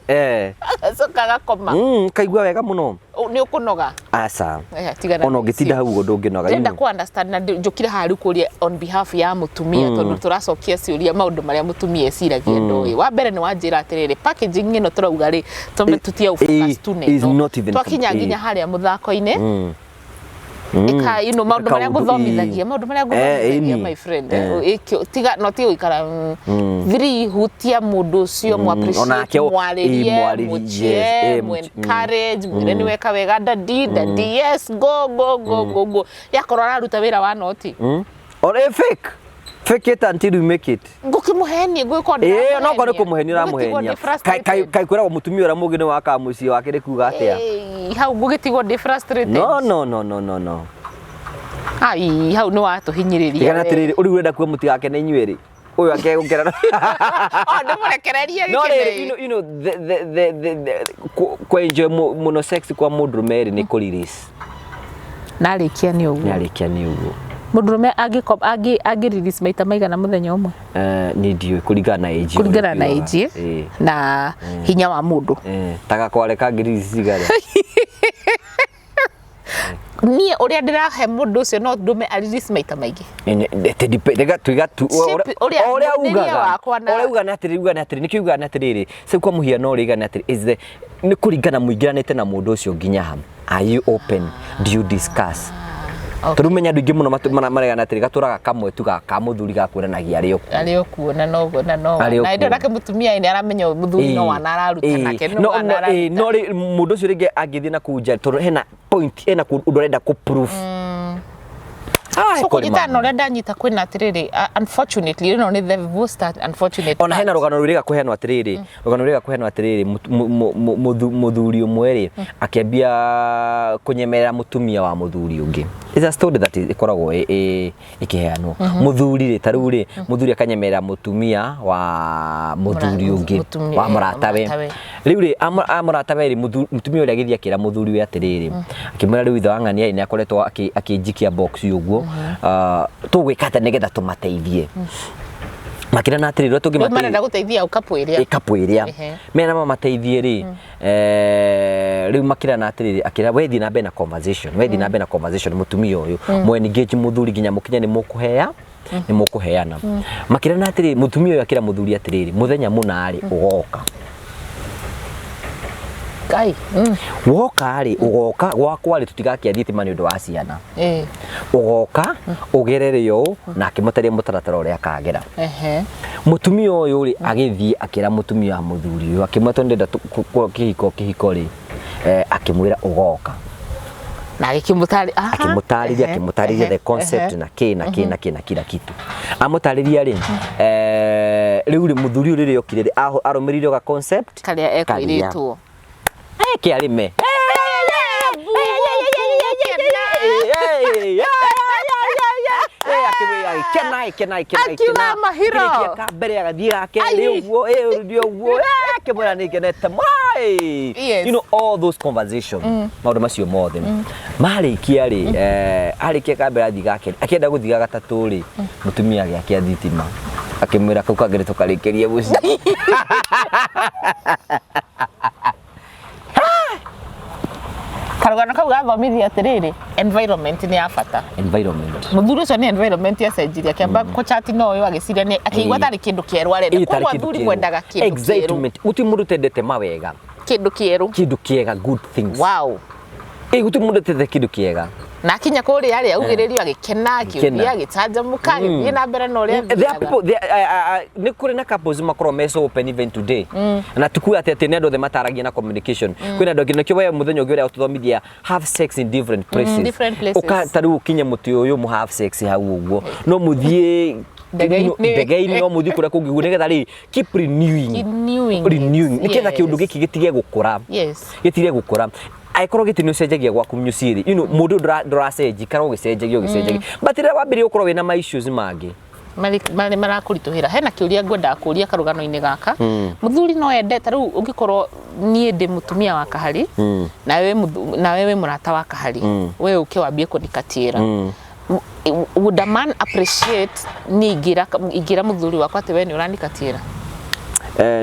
Agacoka agakoma. Kaigua wega mũno. Nĩ ũkũnoga? Aca. Tigana Ona na ũngĩtinda icio. hau ũguo ndũngĩnoga. Ndĩrenda ku understand na njũkire haha rĩu kũria on behalf ya mũtumia, tondũ tũracokia ciũria maũndũ marĩa mũtumia eciragia ndoĩ. Wa mbere nĩ wanjĩra atĩrĩrĩ, packaging ĩno tũrauga rĩ, tũme tutige focus tu na is ĩno. not even Twakinya nginya harĩa mũthako-inĩ, ĩka maũndũ marĩa Kaũndũ, ngũthomithagia, maũndũ marĩa ngũthomithagia, ĩni. my friend, tiga no tiga gũikara three, hutia mũndũ ũcio, mu appreciate, Onake mwarĩrie, mwarĩrie, mũchie, yes, mu encourage, mwĩre nĩ weka wega, daddy, daddy, yes, go go go go go. Yakorwo araruta wĩra wa noti. Or fake fake it until you make it. Ngũkĩmũhenie, ngwĩko. Ĩĩ, no korwo nĩ kũmũhenia ũramũhenia. Kaĩ kwĩragwo mũtumia ũrĩa mũũgĩ nĩ wakaga mũciĩ wake nĩ kuga atĩa? Hau ngũgĩtigwo ndĩ frustrated. No, no, no, no, no, no. Ai, hau nĩ watũhinyĩrĩria. Tigana We. atĩrĩrĩ, ũrĩu ũrenda kuga mũtigakene inyuĩ rĩ, ũyũ akegũkena. Oh, ndĩmũrekererie No gĩkene. rĩrĩ, you know the kũ enjoy mũno sex kwa mũndũrũme rĩ, nĩ kũ release. Narĩkia nĩ ũguo. Nĩ arĩkia nĩ ũguo. Mũndũrũme angĩ release maita maigana mũthenya ũmwe? Niĩ ndiũĩ, kũringana na age. Kũringana na ũrĩa age Ĩĩ. na hinya wa mũndũ. Ta gakware kangĩ release cigana? Niĩ ũrĩa ndĩrahe mũndũ ũcio no ndũme a release maita maingĩ. Tuiga tu Shape- ũrĩa- ũrĩa mũrĩre ugaga wakwa na- ũrĩa uga nĩ atĩrĩrĩ, uga nĩ atĩrĩrĩ, nĩkĩo uga nĩ atĩrĩrĩ, so kwa mũhiano ũrĩa uga nĩ atĩrĩrĩ is the nĩ kũringana mũingĩranĩte na mũndũ ũcio nginya ha. Are you open? Do you discuss? Tondũ menya andũ aingĩ mũno maregana atĩrĩ, gatũraga kamwe tu ga mũthuri gakuonanagia arĩ o kuo. Arĩ o kuo na no na no Arĩ o na kuo. ĩndĩ nake mũtumia nĩ aramenya mũthuri no wana araruta nake no no wana no araruta. No rĩ, mũndũ ũcio rĩngĩ angĩthiĩ na kũu nja, tondũ hena point, hena ũndũ arenda kũ proof. So kũnyitana na ũrĩa ndanyita kwĩna atĩrĩrĩ, unfortunately ĩno nĩ the most unfortunate Ona hena part. rũgano rwĩrĩga kũheanwo atĩrĩrĩ, rũgano rwĩrĩga kũheanwo atĩrĩrĩ, mũthuri ũmwe rĩ, akĩambia kũnyemerera mũtumia wa mũthuri ũngĩ. It's a story that ĩkoragwo ĩkĩheanwo. Mũthuri rĩ, ta rĩu rĩ, mũthuri akanyemerera mũtumia wa mũthuri ũngĩ, wa mũratawe. Mũratawe. Rĩu rĩ, amũratawe rĩ, mũtumia ũrĩa agĩthiĩ akĩra mũthuri we atĩrĩrĩ, akĩmwĩra rĩu ithe wa ng'ania rĩ, nĩ akoretwo akĩnjikia box ũguo. Tũgwĩka atĩa nĩgetha tũmateithie? Makĩrana atĩrĩrĩ, ũrĩa Rĩu tũngĩmateithia marenda gũteithia ũkapũ ĩrĩa ĩkapu ĩrĩa mena mamateithie rĩ, rĩu makĩrana atĩrĩrĩ, akĩra we thiĩ na mbere na conversation, we thiĩ na mbere na conversation mũtumia ũyũ, mũ engage mũthuri nginya mũkinye nĩ mũkũhea nĩ mũkũheana. Makĩrana atĩrĩrĩ, mũtumia ũyũ akĩra mũthuri atĩrĩrĩ, mũthenya mũna rĩ, ũgoka. Ngai. Woka rĩ, ũgoka gwakwa rĩ, tũtigakĩa thitima nĩ ũndũ wa ciana. Ũgoka ũgerere ũũ, na akĩmũtaria mũtaratara ũrĩa akagera. Mũtumia ũyũ rĩ, agĩthiĩ akĩra mũtumia wa mũthuri ũyũ, akĩmwĩra tondũ ndĩrenda kĩhiko kĩhiko rĩ, akĩmwĩra ũgoka. Na agĩkĩmũtarĩ aha, Akĩmũtarĩria, ehe, akĩmũtarĩria ehe, the concept ehe. na kĩ na kĩ na kĩ na kila kitu. Amũtarĩria rĩ, rĩu rĩ, mũthuri ũyũ rĩrĩa okire rĩ, arũmĩrĩire ga concept karĩa karĩa. Ekwĩrĩtwo. Eke arĩme. Agĩkena, agĩkena, agĩkena. Akiuga mahiro. Akĩrĩkia ka mbere, agathiĩ ga kerĩ. Ai. Ũguo rĩu ũguo akĩmwĩra nĩ ngenete mũno. All those conversation, maũndũ macio mothe marĩkia rĩ, arĩkia ka mbere, athiĩ ga kerĩ, akĩenda gũthiĩ ga gatatũ rĩ, mũtumia agĩakia thitima, akĩmwĩra kau kangĩ nĩ tũkarĩkĩrie mũciĩ. Karũgano kau gathomithia atĩrĩrĩ, environment nĩ ya bata. Environment. Mũthuri ũcio nĩ environment yacenjirie, akĩamba kũchati na ũyũ, agĩciria akĩigua tarĩ kĩndũ kĩerũ arenda. Ĩ, tarĩ Koguo kĩndũ athuri kĩerũ. mwendaga kĩndũ kĩerũ. Excitement. Gũtirĩ mũndũ ũtendete mawega. Kĩndũ kĩerũ. Kĩndũ kĩega, good things. Ĩ, gũtirĩ mũndũ ũtendete kĩndũ kĩega. Na akinya kũrĩa rĩ, augĩrĩrio, agĩkena, Agĩkena. akĩũria, agĩcanjamũka, agĩthiĩ na mbere na ũrĩa There are athiaga. people there, nĩ kũrĩ na couples makoragwo me so open even today, na tukuga atĩ nĩ andũ othe mataragia na communication. Kwĩna andũ angĩ, nĩkĩo we mũthenya ũngĩ ũrĩa ũtũthomithia have sex in different places. Different places. Ũka ta rĩu ũkinye mũtĩ ũyũ, mu have sex hau ũguo, no mũthiĩ Ndege-inĩ. Ndege-inĩ, no mũthiĩ kũrĩa kũngĩ ũguo, nĩgetha rĩ keep renewing. Renewing it. Renewing, nĩgetha kĩũndũ gĩkĩ gĩtige gũkũra. Gĩtige gũkũra. Angĩkorwo gĩtĩ nĩ ũcenjagia gwaku mũciĩ rĩ, mũndũ ũyũ ndũracenjia, ikara ũgĩcenjagia, ũgĩcenjagia, but rĩrĩa wambĩrĩria gũkorwo wĩna ma issues mangĩ marĩ marakũritũhĩra. Hena kĩũria ngwendaga kũria karũgano-inĩ gaka. Mũthuri no ende, ta rĩu ũngĩkorwo niĩ ndĩ mũtumia wa kahari, nawe wĩ mũrata wa kahari, we ũke wambie kũnikatiĩra, would a man appreciate niĩ ingĩra mũthuri wakwa atĩ we nĩ ũranikatiĩra?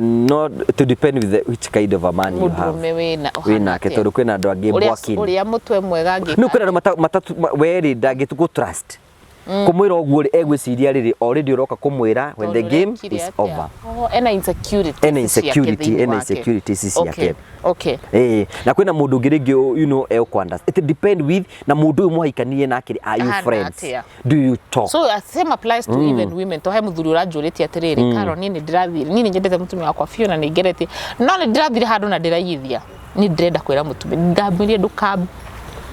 Not to depend with the, which kind of a man you have. Mũndũrũme wĩna wĩ nake, tondũ kwĩna andũ angĩ mbwakini. Ũrĩa mũtwe mwega angĩka. No kwĩna andũ matatu we rĩ ndangĩgũ trust kũmwĩra ũguo rĩ, egwĩciria rĩrĩ already ũroka kũmwĩra when the game is over. Oh, ena insecurity. Ena insecurity, ena insecurities ciake. Okay. Eh, na kwĩna mũndũ ũngĩ rĩngĩ ekũ it depend with na mũndũ ũyũ mũhaikanie nake rĩ, are you Ahana friends? Atĩa? Do you talk? So same applies to even women. To he muthuri ũranjũrĩtie atĩrĩrĩ, Karo, niĩ nĩ ndĩrathire, niĩ nĩ nyendete mũtumia wakwa biũ na nĩ ngeretie, no nĩ ndĩrathire handũ na ndĩraiyithia, niĩ ndĩrenda kwĩra mũtumia. Ndamwĩrire ndũka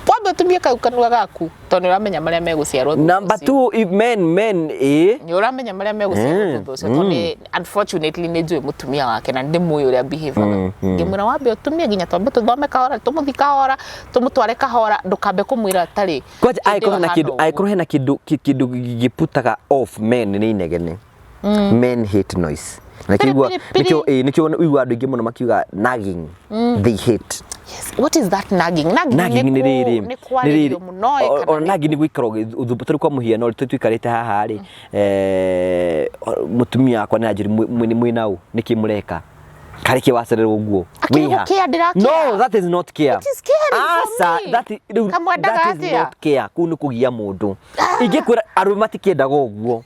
wambe ũtumie kau kanua gaku, tondũ nĩ ũramenya marĩa megũciarwo thutha Number ũcio. two, if men Nĩ ũramenya marĩa megũciarwo thutha ũcio, tondũ unfortunately nĩ njũĩ mũtumia wake na nĩ ndĩmũĩ ũrĩa behavior. Ngĩmwĩra wambe ũtumie nginya twambe tũthome kahora, tũmũthi kahora, tũmũtware kahora, ndũkambe kũmwĩra atarĩ Kwanja hĩndĩ angĩkorwo ĩyo hena hana kĩndũ ũguo. Angĩkorwo hena kĩndũ gĩputaga off men nĩ inegene. Men hate noise. Na Piri, kĩigua piri, piri. nĩkĩo nĩkĩo ũigua andũ aingĩ mũno makiuga nagging, they hate. Yes. What is that nagging? Nagging, Nagging nĩ rĩrĩ, nĩ kwarĩrio mũno ĩ, kana ona nagging nĩ gũikara ũgĩthumbũ. Tarĩu kwa mũhiano rĩ, tũikarĩte haha rĩ, mũtumia wakwa nĩ anjĩri mwĩna ũ, nĩkĩ mũreka, karĩ kĩ wacererwo ũguo? Akĩrĩ Wĩha? gũkĩa ndĩrakĩa. No, that is not care. It is caring for Aca, me. that is, rĩu, Kamwendaga that is atĩa? not care. Kũu nĩ kũgia mũndũ. Ingĩkwĩra arũme matikĩendaga ũguo.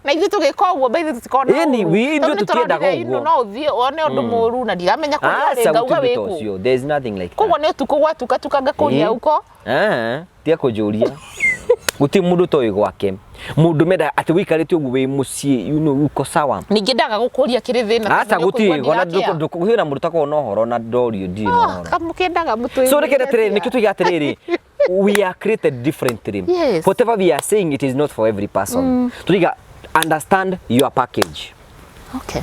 Na ithuĩ tũgĩka ũguo ba ithuĩ tũtikoragwo na Ĩni, ũru. ithuĩ Tondũ nĩ tũtiendaga tũronire ũguo. no ũthiĩ wone ũndũ mũru na ndiramenya kũrĩa ũrĩ Aca, ngauga gũtirĩ ũndũ ta wĩkũ. ũcio. There is nothing like that. Koguo nĩ ũtukũ gwatuka ngakũria uko. Eh, tiga kũnjũria. Gũtirĩ mũndũ ũtoĩ gwake. Mũndũ menda atĩ wĩikarĩte ũguo wĩ mũciĩ, uko sawa. Ningĩ ndaga gũkũria kĩrĩ thĩna. Aca, Tondũ nĩ ũkũigua gũtirĩ ona ndirakĩa. gũtirĩ na mũndũ ũtakoragwo na ũhoro na ndorio ndirĩ na Ah, ũhoro. kamũkĩendaga mũtwĩrĩre So reke atĩrĩrĩ, atĩa? nĩkĩo tuiga atĩrĩrĩ, we are created differently. Whatever we are saying, it is not for every person. Tuiga understand your package. Okay.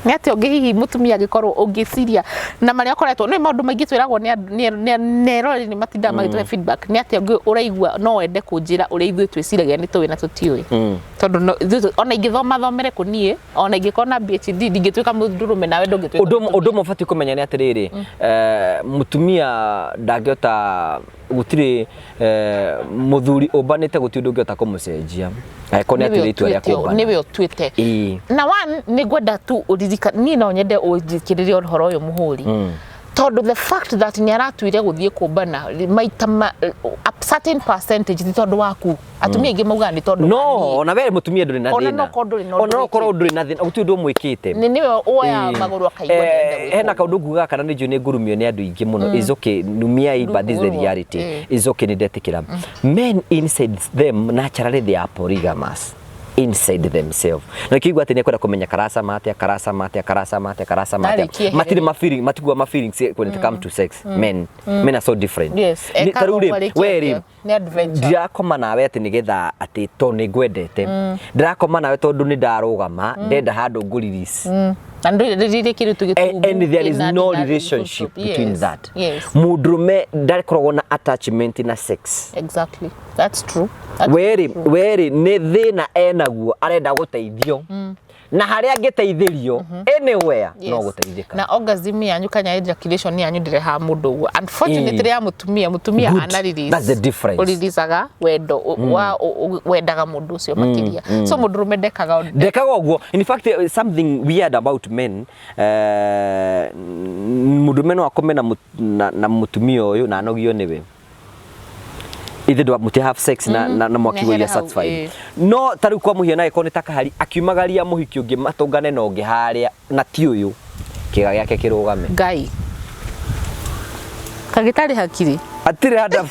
Nĩ atĩa ũngĩ hihi mũtumia angĩkorwo ũngĩciria na marĩa ũkoretwo nĩ maũndũ maingĩ twĩragwo nĩ nĩ eroreri, nĩ matindaga magĩtũhe feedback. Nĩ atĩa ũngĩ ũraigua no wende kũnjĩra ũrĩa ithuĩ twĩciragia nĩ tũĩ na tũtiũĩ? Tondũ ona ingĩthoma thomere kũ niĩ, ona ingĩkorwo na PhD, ndingĩtuĩka mũndũrũme nawe ndũngĩtuĩka Ũndũ mũtumia. Ũndũ ũmwe ũbatiĩ kũmenya nĩ atĩrĩrĩ, mũtumia ndangĩhota, gũtirĩ mũthuri ũmbanĩte, gũtirĩ ũndũ ũngĩhota kũmũcenjia angĩkorwo nĩ Nĩwe atuire itua rĩa kũmbana. Nĩwe ũtuĩte. Ĩĩ. Na one nĩ ngwenda tu ũririka, niĩ no nyende ũnjĩkĩrĩre ũhoro ũyũ mũhũri, tondũ the fact that nĩ aratuire gũthiĩ kũmbana maita a certain percentage ti tondũ waku. Atumia aingĩ maugaga nĩ tondũ No wa niĩ. Ona we mũtumia ndũrĩ na Ona thĩna. no korwo ndũrĩ na Ona ũndũ no korwo wĩkĩte. ndũrĩ na thĩna, gũtirĩ ũndũ ũmwĩkĩte. Nĩ nĩwe woyaga Ĩĩ. magũrũ akaigua ndĩrenda gwĩka Hena ũguo. kaũndũ ngugaga kana nĩ njũĩ nĩ ngũrumio nĩ andũ aingĩ mũno, is okay, numiai, but this is the Ndũkũrumwo. reality. Is okay, nĩ ndetĩkĩra. Men inside them, naturally they are polygamous. Inside themselves na kĩigua atĩ nĩ ekwenda kũmenya karacama atĩa, karacama atĩa, karacama atĩa, karacama atĩa. Ndarĩkie. Matirĩ ma feeling, matigua ma feelings when it come to sex. Men are so different. Ta rĩu rĩ, we rĩ, Nĩ adventure. Ndirakoma nawe atĩ nĩgetha atĩ to nĩ ngwendete, ndĩrakoma nawe tondũ nĩ ndarũgama, ndenda handũ ngũ release. Na ndũrĩ kĩndũ tũgĩtungu. And there is no relationship between that. Mũndũrũme ndakoragwo na attachment na sex. Exactly, that's true. That's Werĩ werĩ nĩ thĩna enaguo, arenda gũteithio, na harĩa angĩteithĩrio anywhere no gũteithĩka. Na orgasm yanyu kana ejaculation yanyu ndĩrehaga mũndũ ũguo, unfortunately, ya mũtumia, mũtumia Good. ana release. That's the difference. Ũreleasaga wendo wa wendaga mũndũ ũcio makĩria, so mũndũrũme ndekaga ũndũ. Ndekaga ũguo. In fact, something weird about men, mũndũrũme no akome na mũtumia ũyũ na anogio nĩwe ithe ndwa mũti have sex na mwaki Nehere you're hau, satisfied. No ta rĩu kwa mũhiano, angĩkorwo nĩ ta kahari akiumagaria mũhiki ũngĩ matũngane na ũngĩ harĩa na ti ũyũ, kĩga gĩake kĩrũgame. Ngai kagĩtarĩ hakiri. Atirĩ handũ.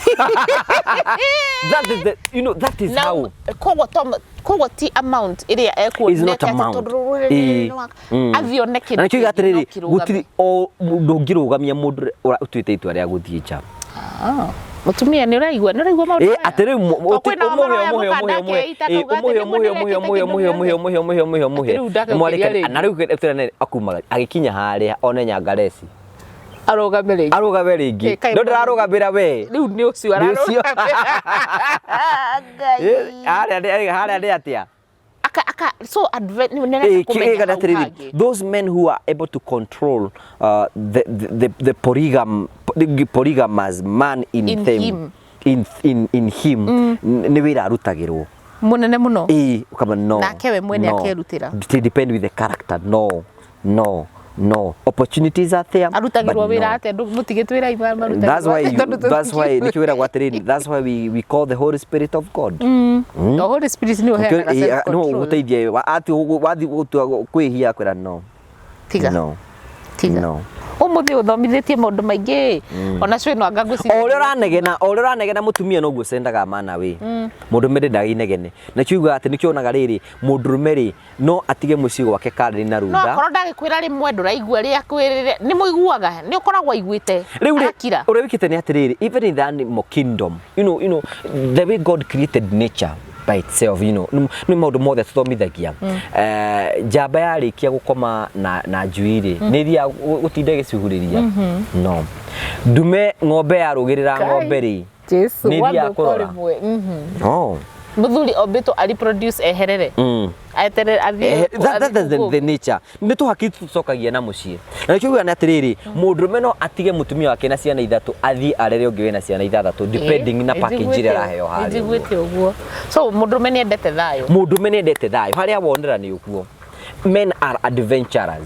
That is the you know that is na how koguo to koguo ti amount ĩrĩa Is not amount. Athiĩ one kĩndũ Na nĩkĩo kĩngĩ atĩrĩrĩ, no kĩrũgame. Gũtirĩ o ndũngĩrũgamia mũndũ ũtuĩte itua rĩa gũthiĩ nja. Ah, mũtumia nĩ ũraigua maũndũ Ĩ maya? atĩ rĩu To kwĩna ũmũhe maroya ũmũhe mũkanda ũmũhe ũmũhe akeita ĩ, kauga atĩ ũmũhe nĩguo ũmũhe ũmũhe ndĩrekĩte ũmũhe kĩndũ ũmũhe gĩothe. ũmũhe ũmũhe ũmũhe ũmũhe. Atĩ rĩu ndagũkĩria Nĩmwarĩkania. rĩngĩ. Na rĩu tũrane akumaga agĩkinya harĩa one nyangareci. Arũgame rĩngĩ. Arũgame rĩngĩ. Ĩ, kaĩ No ndĩrarũgamĩra we. Rĩu nĩ ũcio Nĩ ũcio. ararũgamĩra. Ngai. Ĩ, harĩa nĩ atĩa? Aka so nĩ nĩrenda kũmenya Kĩgana hau atĩrĩrĩ, hangĩ. those men who are able to control the polygamous man in, In them, him. in him, nĩ wĩra arutagĩrwo. Mũnene mũno. Ĩ, ũkama no. Nake we mwene no. akerutĩra. It depend with the character. No, no, no, opportunities are there, Arutagĩrwo but wĩra no. atĩa? Mũtigĩtwĩra marutagĩrwo That's why atĩa, you, tondũ that's why tũtingĩũĩ. nĩkĩo wĩragwo atĩrĩrĩ, that's why we call the Holy Spirit of God. The Holy Spirit nĩ ũheanaga no self-control. gũteithia ati wathi gũtua kwĩhia kwĩra no. Tiga. No. Tiga. No. Ũmũthĩ ũthomithĩtie maũndũ maingĩ, ona cio ĩno anga ngwĩciria. O ũrĩa ũranegena mũtumia noguo cendaga mana we mũndũrũme ndendaga inegene, na kĩo atĩ nĩkĩo onaga rĩrĩ mũndũrũme rĩ no atige mũciĩ gwake karĩ na No runda. akorwo ndagĩkwĩra rĩmwe ndũraigua rĩa kwĩrĩre nĩ mũiguaga nĩ ũkoragwo aiguĩte. Rĩu rĩ, Arakira. ũrĩa wĩkĩte nĩ atĩrĩrĩ, even in the animal kingdom, the way God created nature by itself, nĩ maũndũ mothe tũthomithagia. Njamba yarĩkia gũkoma na njui rĩ, nĩ ĩthiaga gũtinda ĩgĩcuhurĩria no ndume ng'ombe yarũgĩrĩra Ngai. ng'ombe rĩ, Jesu nĩ ĩthiaga wathũka kũrora. rĩmwe. No. Mũthuri ombĩtwo ari produce eherere, eterere athiĩ That is the nature. Nĩ tũhaki tũcokagia na mũciĩ, na nĩkĩo ugaga nĩ atĩrĩrĩ, mũndũrũme no atige mũtumia wake na ciana ithatũ athiĩ arere ũngĩ wĩna ciana ithathatũ, depending na package ĩrĩa araheo harĩa ũguo. Nĩnjiguĩte ũguo. So mũndũrũme nĩ endete thayũ. Mũndũrũme nĩ endete thayũ, harĩa wonera nĩ ũguo. Men are adventurers.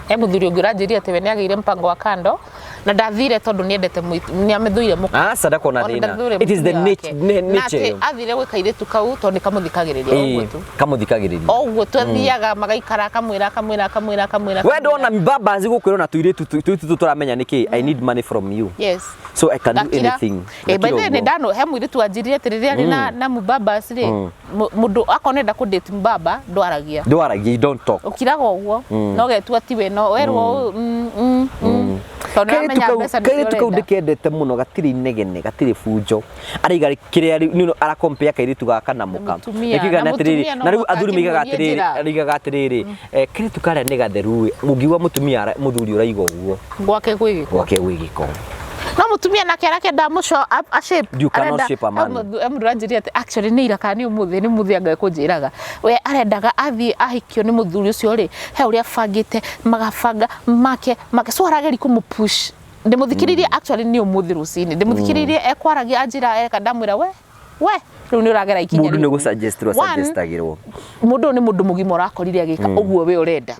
He mũthuri ũngĩ ũranjĩria atĩ we nĩ agĩire mpango wa kando na ndathire tondũ nĩ endete nĩ amĩthũire mũka. Aca, ndakona Ona thĩna. ndathũire It is the mũtumia wake. Na nature atĩ ĩyo. athire gwĩ kairĩtu kau tondũ nĩ kamũthikagĩrĩria o ũguo tu. Kamũthikagĩrĩria. O ũguo tu, athiaga magaikara, akamwĩra, akamwĩra, akamwĩra, akamwĩra. We ndona mbambazi gũkwĩrwo na tũirĩtu tũirĩtu tũtũ tũramenya nĩkĩ, "I need money from you, so I can do Gakira. anything." Eh, by Gakira the way, nĩ ũguo. ndano he mũirĩtu wanjĩrire atĩ rĩrĩa arĩ na mũbabas rĩ, mũndũ akorwo nĩenda kũ date mbaba ndwaragia. Ndwaragia, you don't talk. Ũkiraga ũguo no getua tiwe no werwo tondũ Kairĩtu nĩũramenya kau mbeca nĩcio kairĩtu kau ũrenda. ndĩkendete mũno, gatirĩ inegene, gatirĩ bunjo, araiga kĩrĩa rĩu arakompea kairĩtu gaka na mũka. Mũtumia, Nĩkĩo na nĩ atĩrĩrĩ, mũtumia no na rĩu mũhaka athuri maigaga akĩmuonie atĩrĩrĩ, njĩra. maigaga atĩrĩrĩ, kairĩtu karĩa nĩ gatheru ĩ, ũngiuga mũtumia mũthuri ũraiga ũguo Gwake gwĩ gĩko. Gwake gwĩ gĩko. No mũtumia nake arakenda mũco a shape. You cannot shape a man. Mũndũ aranjĩrire atĩ actually nĩ ira kana nĩ ũmũthĩ, nĩ mũthĩ anga kũnjĩraga we arendaga athiĩ ahikio nĩ mũthuri ũcio rĩ, he ũrĩa abangĩte magabanga make make, so arageri kũmũ push. Ndĩmũthikĩrĩirie, actually nĩ ũmũthĩ rũcinĩ ndĩmũthikĩrĩirie ekwaragia, anjĩra eka, ndamwĩra we rĩu nĩ ũragera ikinya Mũndũ nĩ rĩu. gũsuggest One, suggestagĩrwo. Mũndũ ũyũ nĩ mũndũ mũgima ũrakorire agĩka ũguo we ũrenda,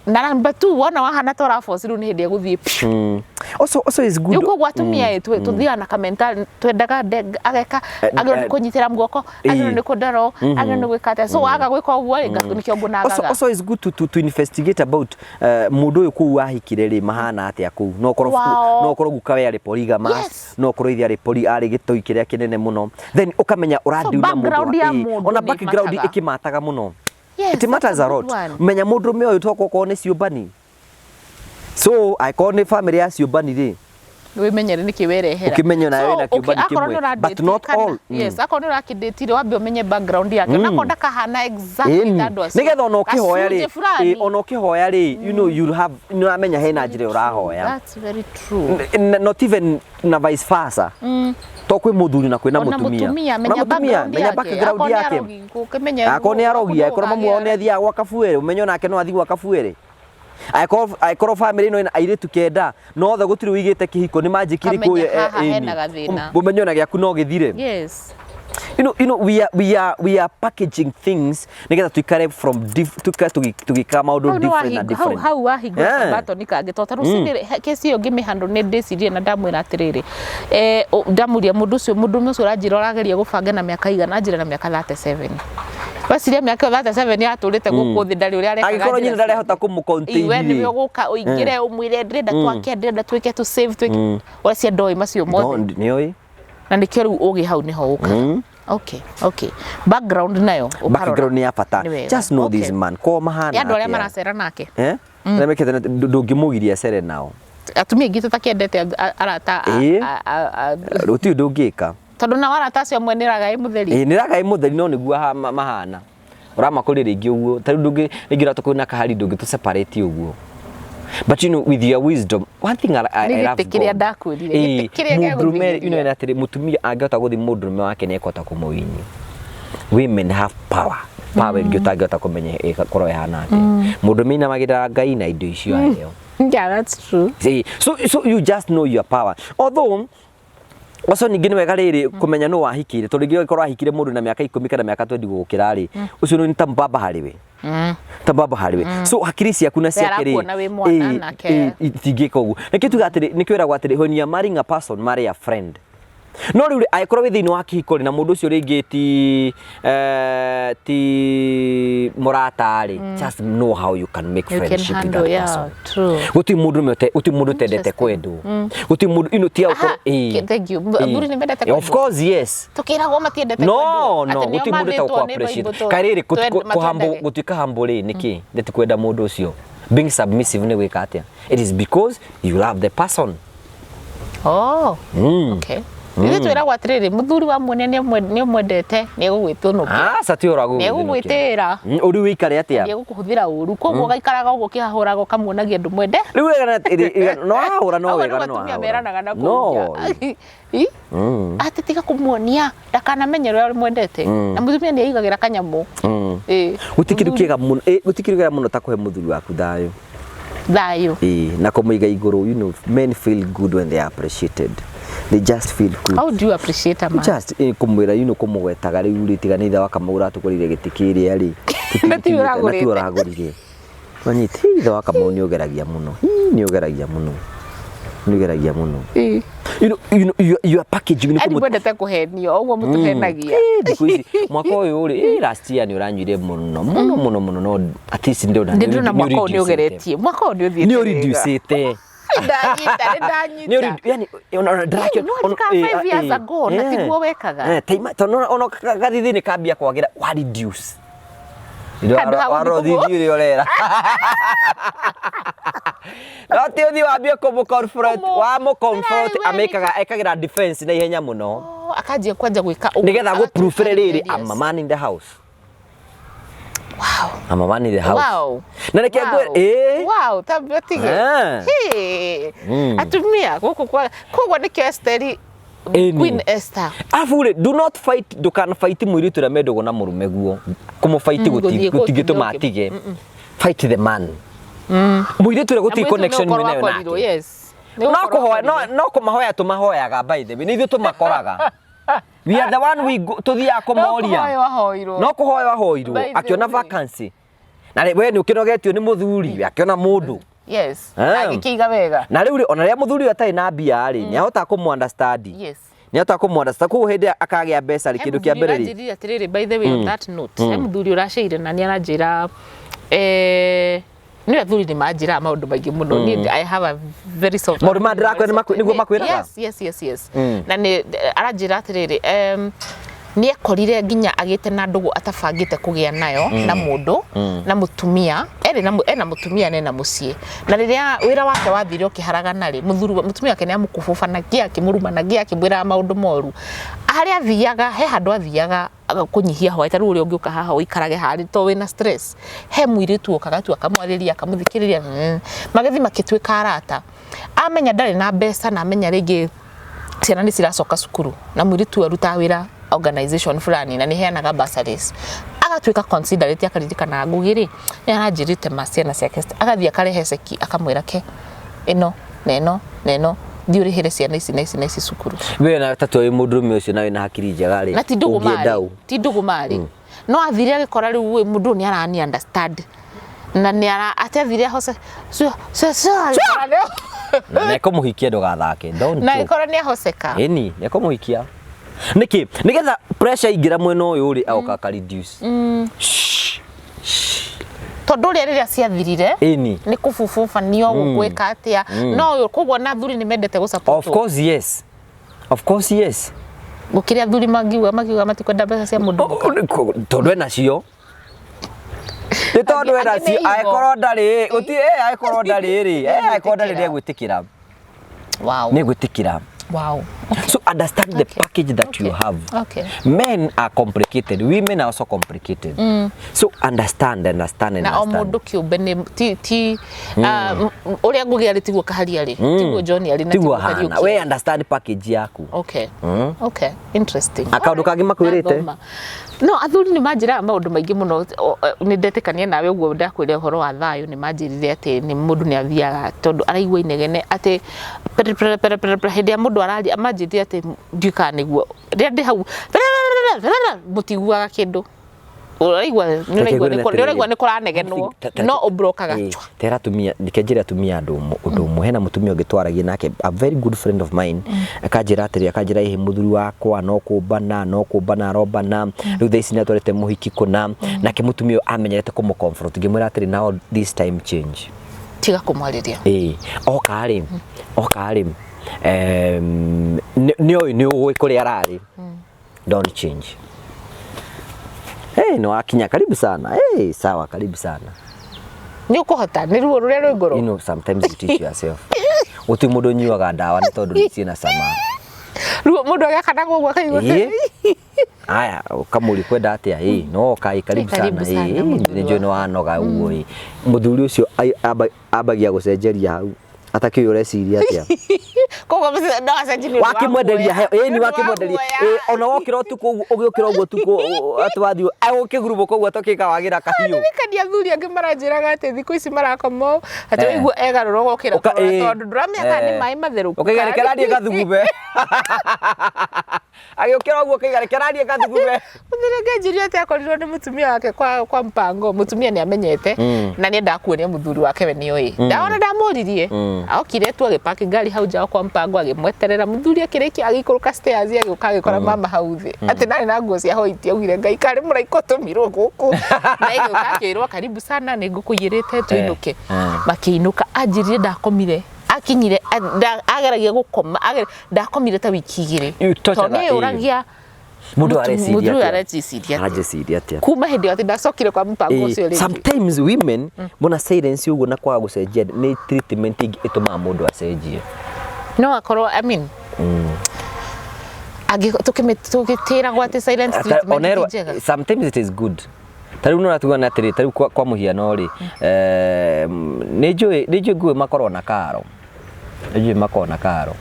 na number two, wona wahana ta ũraboci, rĩu nĩ hĩndĩ egũthiĩ piu. Also is good. Rĩu koguo atumia ĩ tũthiaga na kamental twendaga ageka agĩrĩirwo nĩ kũnyitĩra guoko, agĩrĩirwo nĩ kũndora, agĩrĩirwo nĩ gwĩka atĩa, so waga gwĩka ũguo rĩ, nĩkĩo Also, ngũnagaga. also is good to investigate about mũndũ ũyũ kũu wahikire rĩ, mahana atĩa kũu, no korwo no korwo guka we arĩ polygamous, no korwo ithe arĩ poly arĩ gĩtoi kĩrĩa kĩnene mũno, then ũkamenya Ũradeal na mũndũ background ya mũndũ ona nĩ background ĩmataga. ĩkĩmataga mũno. Yes, It matters that's a a good lot. one. Menya mũndũrũme ũyũ tokorwo nĩ ciũmbani, so angĩkorwo nĩ family ya ciũmbani rĩ, Wĩmenyere nĩkĩ werehera. Ũkĩmenye ona wĩna kĩũmbani akorwo kĩmwe, nĩ ũra but date not kana- all. Yes, akorwo nĩ ũrakĩndĩtire, wambe ũmenye background yake, mm. Onakorwo ndakahana exactly ta andũ acio. Nĩgetha ona ũkĩhoya rĩ, Gacunjĩ fulani. ona ũkĩhoya rĩ, you know you have, nĩ ũramenya hena njĩra ũrahoya. That's very true. Not even na vice versa, to kwĩ mũthuri na kwĩna Ona mũtumia. mũtumia, Ona menya mũtumia, background menya yake. background Akorwo nĩ yake. arogi, ũkĩmenye Akorwo nĩ arogi, akorwo mamu wao nĩ athiaga gwa kabuere, ũmenye onake no athiĩ gwa kabuere. Angĩkorwo family ĩno ĩna airĩtu 9 no othe gũtirĩ ũigĩte kĩhiko, nĩ manjĩkiri Ũkamenya kũrĩa, haha hena gathĩna. Ũmenye ona gĩaku no gĩthire. You know we are packaging things nigetha tuikare from tuikare tugĩkaga maũndũ Hau nĩ different na different. hau wahingũra Yeah. kabatoni kangĩ, tondũ ta rũcinĩ kesi ĩyo ngĩmĩhandũ nĩ ndĩcirie na ndamwĩra atĩrĩrĩ, ndamũria mũndũ ũcio, mũndũ ũcio ũranjĩra ũrageria gũbanga na mĩaka igana, anjĩra na mĩaka 37. Weciria mĩaka ĩyo 37 yatũrĩte gũkũ thĩ ndarĩ ũrĩa arekaga. Angĩkorwo nyina Njĩra ndarehota kũmũ-contain we nĩwe rĩ. ũgũka ũingĩre ũmwĩre ndĩrenda twake, ndĩrenda twĩke, tũ save, twĩke ũracia ndoĩ macio No, mothe. nĩũĩ. Na nĩkĩo rĩu ũgĩ hau nĩho ũkaga. Okay, background nayo ũkarora. Background nĩ ya bata. Nĩ wega. Just know this man ko mahana Ya andũ arĩa atĩa. maracera nake. Eh, arĩa mekĩte ndũngĩmũgiria acere nao. Atumia aingĩ tũtakĩendete arata Gũtirĩ ũndũ ũngĩka. Tondũ nao arata acio amwe nĩ raga ĩ mũtheri. Ĩĩ, nĩ raga ĩ mũtheri, no nĩguo mahana ũramakũria rĩngĩ ũguo. Ta rĩu ndũngĩ rĩngĩ ũratũkũria na kahari, ndũngĩ separate ũguo, but you know with your wisdom, one thing Nĩ I love gĩtĩ kĩrĩa God. ndakwĩrire, Ĩĩ, gĩtĩ kĩrĩa mũndũrũme, gĩagũthing'ĩrĩria. you know atĩrĩ, mũtumia angĩhota gũthiĩ mũndũrũme wake nĩ ekũhota kũmũwini. Women have power, power ĩngĩ ũtangĩhota kũmenya ĩkorwo ĩhana atĩa. Mũndũrũme inamagĩrĩra Ngai na indo icio aheo. Yeah, that's true. See, so you just know your power. Although also ningĩ nĩ wega rĩrĩ kũmenya nũ wahikire, tondũ rĩngĩ ũngĩkorwo wahikire mũndũ na mĩaka 10 kana mĩaka 20 gũgũkĩra rĩ, ũcio nĩ ta mbaba harĩ we, ta mbaba harĩ we, so hakiri ciaku na ciake rĩ, arakuona wĩ mwana nake. Itingĩka ũguo. Nĩkĩo tuga atĩrĩ, nĩkĩo ĩragwo atĩrĩ, when you are marrying a person, marry a friend. No rĩu rĩ, angĩkorwo wĩ thĩinĩ wa kĩhiko rĩ, na mũndũ ũcio rĩngĩ ti mũrata rĩ, just know how you can make You can friendship with handle, that yeah, person. True. Gũtirĩ mũndũ gũtirĩ mũndũ ũtendete kwendwo, gũtirĩ mũndũ ino ti Aha, thank you. Athuri nĩ mendete Of kwendwo. course, yes. Tukiragwo matiendete No. kwendwo. No. Atĩ nĩo Gũtirĩ mũndũ mathĩtwo ũtagwo nĩ appreciate. Bible Kaĩ rĩrĩ matwendage. gũtuĩka humble rĩ, nĩkĩ nĩ ti kwenda mũndũ ũcio? Being submissive nĩ gwĩka atĩa? It is because you love the person. Oh, okay. Ithuĩ twĩragwo atĩrĩrĩ, mũthuri wa muonia nĩ ũmwendete, nĩ egũgwĩtũnũkĩra. Aca, ti ũragũ. Nĩ egũgwĩtĩĩra. Ũrĩ wĩikare atĩa? Nĩ egũkũhũthĩra ũru, koguo ũgaikaraga ũguo ũkĩhahũraga, ũkamuonagia ndũmwende. Rĩu wega no ahũra, no Ũguo wega nĩguo no atumia ahũra. meranaga na No. kũu nja. Ĩ? Atĩ tiga kũmuonia ndakanamenye ũrĩa ũmwendete, na mũtumia nĩ aigagĩra kanyamũ. Ĩ. Gũtirĩ kĩndũ kĩega mũno, gũtirĩ kĩndũ kĩega mũno ta kũhe mũthuri waku thayũ. Thayũ. Ĩĩ, na kũmũiga igũrũ. You know men feel good when they are appreciated. They just feel good. How do you appreciate a man? Just kũmwĩra, kũmũgwetaga rĩu rĩ, tiga nĩ ithe wa Kamau ũratũgũrĩire gĩtĩ kĩrĩa rĩ. Na tiwe Na ũragũrĩte. tiwe ũragũrire. Wanyita, ithe wa Kamau nĩ ũgeragia mũno. Hii, nĩ ũgeragia mũno, nĩ ũgeragia mũno. You are packaging nĩ Ani mwendete kũhenio ũguo mũtũhenagia. Thikũ ici mwaka ũyũ rĩ, last year nĩ ũranyuire mũno mũno mũno mũno, no at least ndĩrona Nĩ ndĩrona mwaka ũyũ nĩ ũgeretie, mwaka ũyũ nĩ ũthiĩte nĩ wega. ũreducĩte. Ndanyita, nĩ ndanyita. Yani ona ndĩrakĩona. No ndika 5 years ago, na tiguo wekaga. Tondũ ona gathithi nĩ kambia kwagĩra, wa reduce. Handũ ha gũthiĩ Warora ũthithi ũrĩa ũrera, no ti ũthiĩ wambie kũmũ confront. Wamũ confront, Ndĩrarĩ we amĩkaga ekagĩra defense na ihenya mũno. Oh, akanjia kwanja gwĩka ũguo, Nĩgetha gũ-prove agatuĩka rĩrĩ, rebellious. I'm a man in the house. Wow. I'm a man in the house. Wow. Na reke ngwĩre, ĩĩ. Wow, tambia tige. Eh. Hey. Atumia gũkũ kwa koguo nĩkĩo Esteri. Ĩni. Queen Esther. Arabu rĩ, do not fight, ndũkana fight mũirĩtu ũrĩa mendagwo na mũrũme guo. Kũmũ-fight Gũthiĩ gũtingĩtũma gũtinde atige. Fight the man. Mũirĩtu ũrĩa gũtirĩ connection mwĩnayo mwĩnayo nake. Yes. Nĩ No gũkorwo kũhoya no akorirwo. no kũmahoya tũmahoyaga, by the way. Nĩ ithuĩ tũmakoraga. We are the one we go, tũthiaga No kũmoria. kũhoywo ahoirwo. No kũhoya ahoirwo By the akĩona way. vacancy. Na rĩ, we nĩ ũkĩnogetio nĩ mũthuri akĩona mũndũ. Yes. Ah. Agĩkĩiga wega. Na rĩu rĩ, ona rĩrĩa mũthuri ũyũ atarĩ na mbia rĩ, nĩ ahotaga kũmũ understand. Nĩ ahotaga kũmũ understand. Koguo hĩndĩ ĩrĩa akagĩa mbeca rĩ, kĩndũ kĩa mbere rĩ, Ũranjĩrire atĩrĩrĩ, by the way, on that note, he mũthuri ũraceire na nĩ aranjĩra, nĩ athuri nĩ manjĩraga maũndũ maingĩ mũno. Niĩ I have a very soft Maũndũ maya ndĩrakwĩra nĩguo makwĩraga? Yes. Na nĩ aranjĩra atĩrĩrĩ, Nĩ ekorire nginya agĩte na ndũgũ atabangĩte kũgĩa nayo na mũndũ na mũtumia erĩ na ena mũtumia na ena mũciĩ. Na rĩrĩa wĩra wake wathire ũkĩharagana rĩ, mũthuri mũtumia wake nĩ amũkũbũbanagia, akĩmũrumanagia, akĩmwĩraga maũndũ moru. Harĩa athiaga, he handũ athiaga kũnyihia hwaĩ, ta rĩu ũrĩa ũngĩũka haha ũikarage haha to wĩna stress. He mũirĩtu okaga tu akamwarĩria, akamũthikĩrĩria, magĩthiĩ makĩtuĩka arata. Amenya ndarĩ na mbeca na amenya rĩngĩ ciana nĩ ciracoka cukuru na mũirĩtu ũyũ arutaga wĩra organization fulani na nĩ heanaga bursaries, agatuĩka considerate, akaririkana Ngugi rĩ nĩ aranjĩrĩte ma ciana ciake, agathiĩ akarehe ceki, akamwĩra, "Ke ĩno na ĩno na ĩno, thiĩ ũrĩhĩre ciana ici na ici na ici cukuru." We na tatu wĩ mũndũrũme ũcio na wĩna hakiri njega rĩ, Na ti ndũgũ ũngĩenda marĩ ũ? Ti ndũgũ marĩ, no athire agĩkora rĩu ĩ, mũndũ ũyũ nĩ arani understand na nĩ ara atĩ athire ahose Na nĩekũmũhikia, ndũgathake. Don't na joke. agĩkora nĩ ahoceka. Ĩni nĩekũmũhikia nĩkĩ? Nĩgetha pressure ingĩra mwena ũyũ rĩ, agoka aka reduce. Shh. Tondũ ũrĩa rĩrĩa ciathirire nĩ kũbububanio gũkwĩka atĩa, no ũyũ koguo na athuri nĩ mendete Of gũ course yes, of course yes. Gũkĩrĩ athuri mangiuga matikwenda mbeca cia mũndũ mũka. Tondũ ena cio, nĩ tondũ ena Angĩ nĩ cio. higo. Angĩkorwo ndarĩ gũti angĩkorwo ndarĩ rĩ, angĩkorwo ndarĩ, nĩegwĩtĩkĩra. Nĩegwĩtĩkĩra. So understand the package that you have. Men are complicated, women are also complicated, so understand, understand and Na o understand. Mũndũ kĩũmbe nĩ ti ũrĩa Ngugi arĩ tiguo Kaharia arĩ, tiguo John arĩ na tiguo tiguo hana. Kariũki. We understand package yaku. Okay, interesting. Na kaũndũ kangĩ makwĩrĩte? Ndathoma. No athuri nĩ manjĩraga maũndũ maingĩ mũno. Nĩ ndetĩkania nawe ũguo ndakwĩra ũhoro wa thayũ. Nĩ manjĩrire atĩ nĩ mũndũ nĩ athiaga tondũ araigua inegene atĩ pere pere pere pere pere hĩndĩ ĩrĩa mũndũ araria. Manjĩrire atĩ ndiũĩ kana nĩguo rĩrĩa ndĩ hau mũtiguaga kĩndũ, ũraigua nĩ kũranegenwo no ũbrokaga. Tera atumia, reke njĩre atumia andũ ũndũ ũmwe. Hena mũtumia ũngĩ twaragia nake, a very good friend of mine, akanjĩra atĩrĩ, akanjĩra, "Ĩhĩ, mũthuri wakwa no kũmbana arombana rĩu thaa ici nĩ atwarĩte mũhiki kũna." Nake mũtumia ũyũ amenyerete kũmũ confront. Ngĩmwĩra atĩrĩ, "Now this time change." Tiga kũmwarĩria. Ĩĩ, oka rĩ, nĩ oĩ nĩ ũĩ kũrĩa ararĩ. Don't change. Hey, nĩ wakinya, karibu sana. Hey, sawa, karibu sana. Nĩ ũkũhota nĩ ruo rũrĩa rwĩ ngoro. Sometimes you teach yourself. Gũtirĩ mũndũ ũnyuaga ndawa nĩ tondũ nĩ ciĩna cama. Ruo mũndũ agĩakanaga ũguo akaigua. Ĩĩ. Aya, ũkamũria kwenda atĩa? Ĩ, no oka, ĩ, karibu sana. Karibu sana, Ĩ, mũthuri nĩ njũĩ nĩ wanoga ũguo. Ĩ, mũthuri ũcio ambagia gũcenjeria hau atakĩũĩ ũreciria atĩa. Koguo no acenjie nĩ ũndũ wa Wakĩmwenderia guoya. ĩ Nĩ ni ũndũ wa wakĩmwenderia guoya. Ĩ, ona wokĩra ũtukũ ũguo, ũgĩũkĩra ũguo ũtukũ atĩ wathiĩ agũkĩgurumũka ũguo atokĩka wagĩra kahiũ. Ndirikania athuri angĩ maranjĩraga atĩ thikũ ici marakoma ũũ, atĩ waigua egarũra ũgokĩra kũrora tondũ ndũramenya kana nĩ maĩ matherũku. Ũkaiga reke rariĩ gathugume, agĩũkĩra ũguo ũkaiga reke rariĩ gathugume. Mũthuri ũngĩ anjĩrire atĩ akorirwo nĩ mũtumia wake kwa mpango. Mũtumia nĩ amenyete na nĩ endaga kuonia mũthuri wake we nĩoĩ. Ndaona ndamũririe, okire tu agĩpaki ngari hau nja kwa mpango, agĩmweterera mũthuri akĩrĩkia, agĩikũrũka stairs, agĩũka agĩkora mama hau thĩ atĩ ndarĩ na nguo cia white. Augire, "Ngai, karĩ mũraika ũtũmirwo gũkũ." Na ĩgĩũka akĩrwo, "Karibu sana, nĩ ngũkũiyĩrĩte, tũinũke." Makĩinũka. Anjĩrire ndakomire akinyire ageragia gũkoma, ndakomire ta wiki 2 You torture tondũ nĩ yũragia mũndũ areciria mũthuri ũyũ atĩa? areciria atĩa? Areciria atĩa? Kuma hĩndĩ ĩyo atĩ ndacokire kwa mũbango ũcio rĩngĩ. Sometimes women mona silence ũguo na kwaga gũcenjia nĩ treatment ĩngĩ ĩtũmaga mũndũ acenjie. No akorwo, I mean, tũgĩtĩragwo atĩ silent treatment Onerwo ti njega. Sometimes it is good. Ta rĩu nĩũratuga nĩ atĩrĩ, ta rĩu kwa mũhiano rĩ, nĩ njũĩ nguo makorwo na karo, nĩ njũĩ makorwo na karo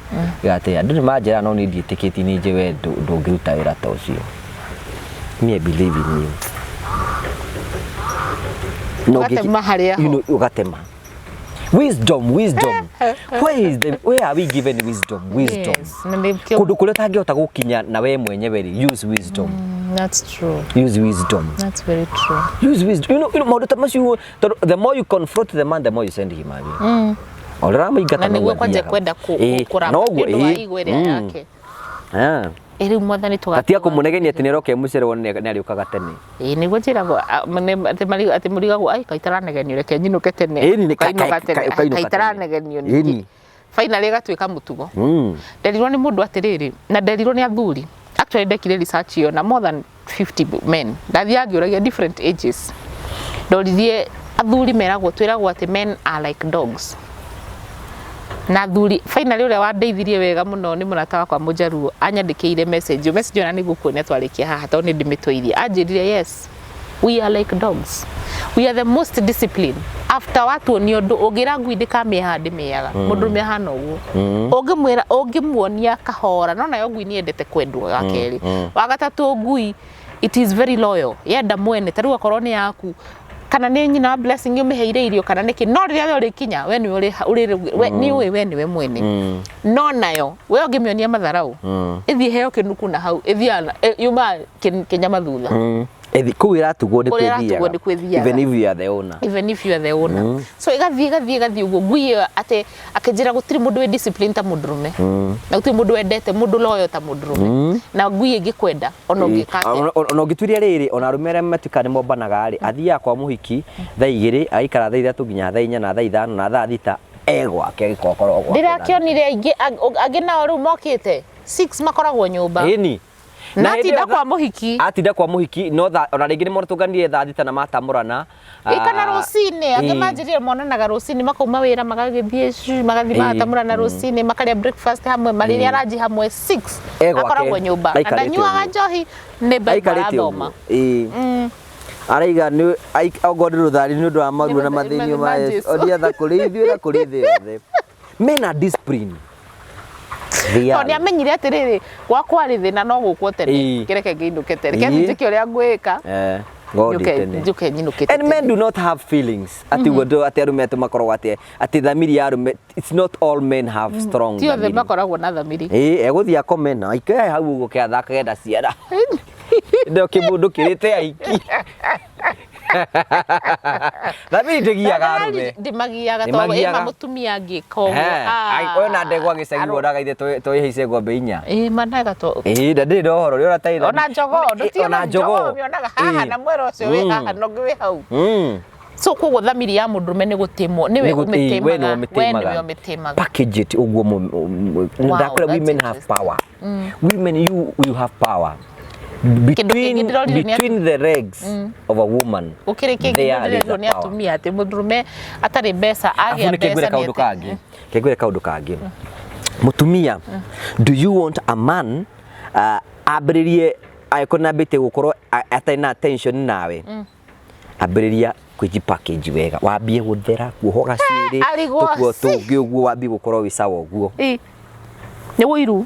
atĩ andũ nĩ manjĩra, no niĩ ndiĩtĩkĩtie, nĩ njũĩ we ndũngĩruta wĩra ta ũcio. Me, I believe in you. No Ũgatema harĩa ho. Ũgatema. Wisdom, wisdom, where are we given wisdom? Wisdom. Yes, na nĩkĩo. Kũndũ kũrĩa ũtangĩhota gũkinya na we mwenyewe rĩ, use wisdom. That's true. Use wisdom. That's very true. Use wisdom. You know maũndũ ta macio, tondũ the more you confront the man, the more you send him away. O rĩrĩa ũramũingata Na nĩguo noguo kwanja athiaga. kwenda kũrama noguo, nĩ ũndũ wa ĩĩ. ego ĩrĩa yake. Ĩ rĩu mwathani Gatia kũmũnegenia atĩ nĩaroka mũcere wone nĩ arĩũkaga tene. Ĩĩ, nĩguo njĩragwo atĩ atĩ mũrigagwo, "Ai, kaitaranegenio, reke nyinũke tene." Ĩni, nĩ Ũkainũka tene. ũkainũka tene. Kaitaranegenio ningĩ. Ĩni. Finally ĩgatuĩka mũtugo. Nderirwo nĩ mũndũ atĩrĩrĩ, na nderirwo nĩ athuri. Actually, Actually ndekire research ĩyo na more than 50 men. Ndathiaga ngĩũragia different ages, ndoririe athuri, meragwo, twĩragwo atĩ men are like dogs. Na athuri, finally ũrĩa wandeithirie wega mũno nĩ mũrata wakwa mũjaruo, anyandĩkĩire message. Message ona nĩgũkuonia twarĩkia haha, tondũ nĩ ndĩmĩtũirie. Anjĩrire, "Yes, we are like dogs, we are the most disciplined. After watuonia ũndũ, ũngĩra ngui ndĩkamĩe ndĩmĩaga." Mũndũrũme ahana ũguo, ũngĩmwĩra, ũngĩmuonia kahora, no nayo ngui nĩ yendete kwendwo. Wa kerĩ, wa gatatũ, ngui, it is very loyal. Yenda mwene, ta rĩu akorwo nĩ yaku kana nĩ nyina wa Blessing, ũmĩheire irio kana nĩkĩ, no rĩrĩa we ũrĩkinya, we nĩwe ũrĩ we nĩ ũĩ we nĩwe mwene. No nayo we ũngĩmĩonia matharau, ĩthiĩ heo kĩnuku na hau ĩthiaga yuma kĩnyama thutha. Ethi kũu ĩratugwo nĩ Kũrĩa ĩratugwo kwĩthiaga. nĩ kwĩthiaga. Even if you are the owner. Even if you are the owner. So ĩgathiĩ, ĩgathiĩ, ĩgathiĩ ũguo. Ngui ĩyo atĩ akĩnjĩra gũtirĩ mũndũ wĩ discipline ta mũndũrũme, na gũtirĩ mũndũ wendete mũndũ loyal ta mũndũrũme, na ngui ĩngĩkwenda ona ũngĩka atĩa. Ona ũngĩturia rĩrĩ, ona arũme arĩa matuĩkaga nĩ mombanaga rĩ, athiaga kwa mũhiki thaa 2, agaikara thaa 3 nginya thaa 4 na thaa 5 na thaa 6 e gwake gĩkorwo gwake. Ndĩrakĩonire aingĩ angĩ nao rĩu mokĩte 6 makoragwo nyũmba. Ĩni. Na hĩndĩ atinda ĩyo kwa mũhiki. Atinda kwa mũhiki, no ona rĩngĩ nĩ matũnganire thaa 6 na matamũrana. Ĩ, kana rũcinĩ angĩ manjĩrire monanaga rũcinĩ, makauma wĩra magagĩthiĩ magathiĩ magatamũrana rũcinĩ, makarĩa breakfast hamwe, marĩrĩa ranji hamwe 6 E gwake, akoragwo nyũmba na aikarĩte ndanyuaga ũguo. njohi, nĩ Bible Aikarĩte arathoma. ũguo. Ĩĩ. Araiga nĩ okorwo nĩ rũthari nĩ ũndũ wa maruo na mathĩnio ma ma Yesu. Jesu. Onia tha kũrĩ ithuĩ na kũrĩ thĩ yothe. Mena discipline. They Tondũ are. nĩ amenyire atĩrĩrĩ, gwakwa rĩ thĩna no gũkwo tene, kĩreke ngĩinũke tene, kĩreke njĩke ũrĩa ngwĩka. Eh, God njũke tene. Njũke nyinũkĩte And men do not have feelings. Ati guo atĩ arũme atĩ makoragwo atĩ thamiri ya arũme, it's not all men have strong ti othe thamiri. makoragwo na thamiri. Ĩĩ, egũthiĩ akome na aikare hau ũguo kĩathakage na ciana. Ndĩo kĩmũndũ kĩrĩte aiki. Thamiri ndĩgiaga arũme. Ndĩmagiaga tondũ Ndĩmagiaga. ĩma mũtumia angĩka ũguo. Ũyũ na ndegwa gĩcagi wonaga ithe twĩhaice ng'ombe 4. Ĩ managa to. Ĩĩ, na ndĩrĩ na ũhoro ũrĩa ũratarĩ. Ona njogoo ndũtiona Ona njogoo njogoo. mĩonaga haha na mwera ũcio wĩ haha na ũngĩ wĩ hau. So koguo thamiri ya mũndũrũme nĩ gũtĩmwo, nĩwe Nĩ ĩĩ, we nĩwe ũmĩtĩmaga, we nĩwe ũmĩtĩmaga. ũmĩtĩmaga. Package it ũguo. Wow, Ndakwĩra, that's women have interesting. power. Women, you have power Kĩndũ between kĩngĩ ndĩrorire nĩ between the legs of a woman. Gũkĩrĩ kĩngĩ There is ndĩrerirwo a nĩ power. atumia atĩ mũndũrũme atarĩ mbeca agĩa Afu nĩ mbeca kĩngwĩre nĩ kaũndũ kangĩ, kĩngwĩre kaũndũ kangĩ. Mũtumia, do you want a man ambĩrĩrie, angĩkorwo nĩ ambĩtie gũkorwo atarĩ na attention nawe, ambĩrĩria kwĩji package wega, wambie gũthera, kuohwo gacuĩrĩ, Arigwo, tũkuo si. tũngĩ ũguo, wambie gũkorwo wĩ sawa ũguo. Ĩ, nĩ wũiru,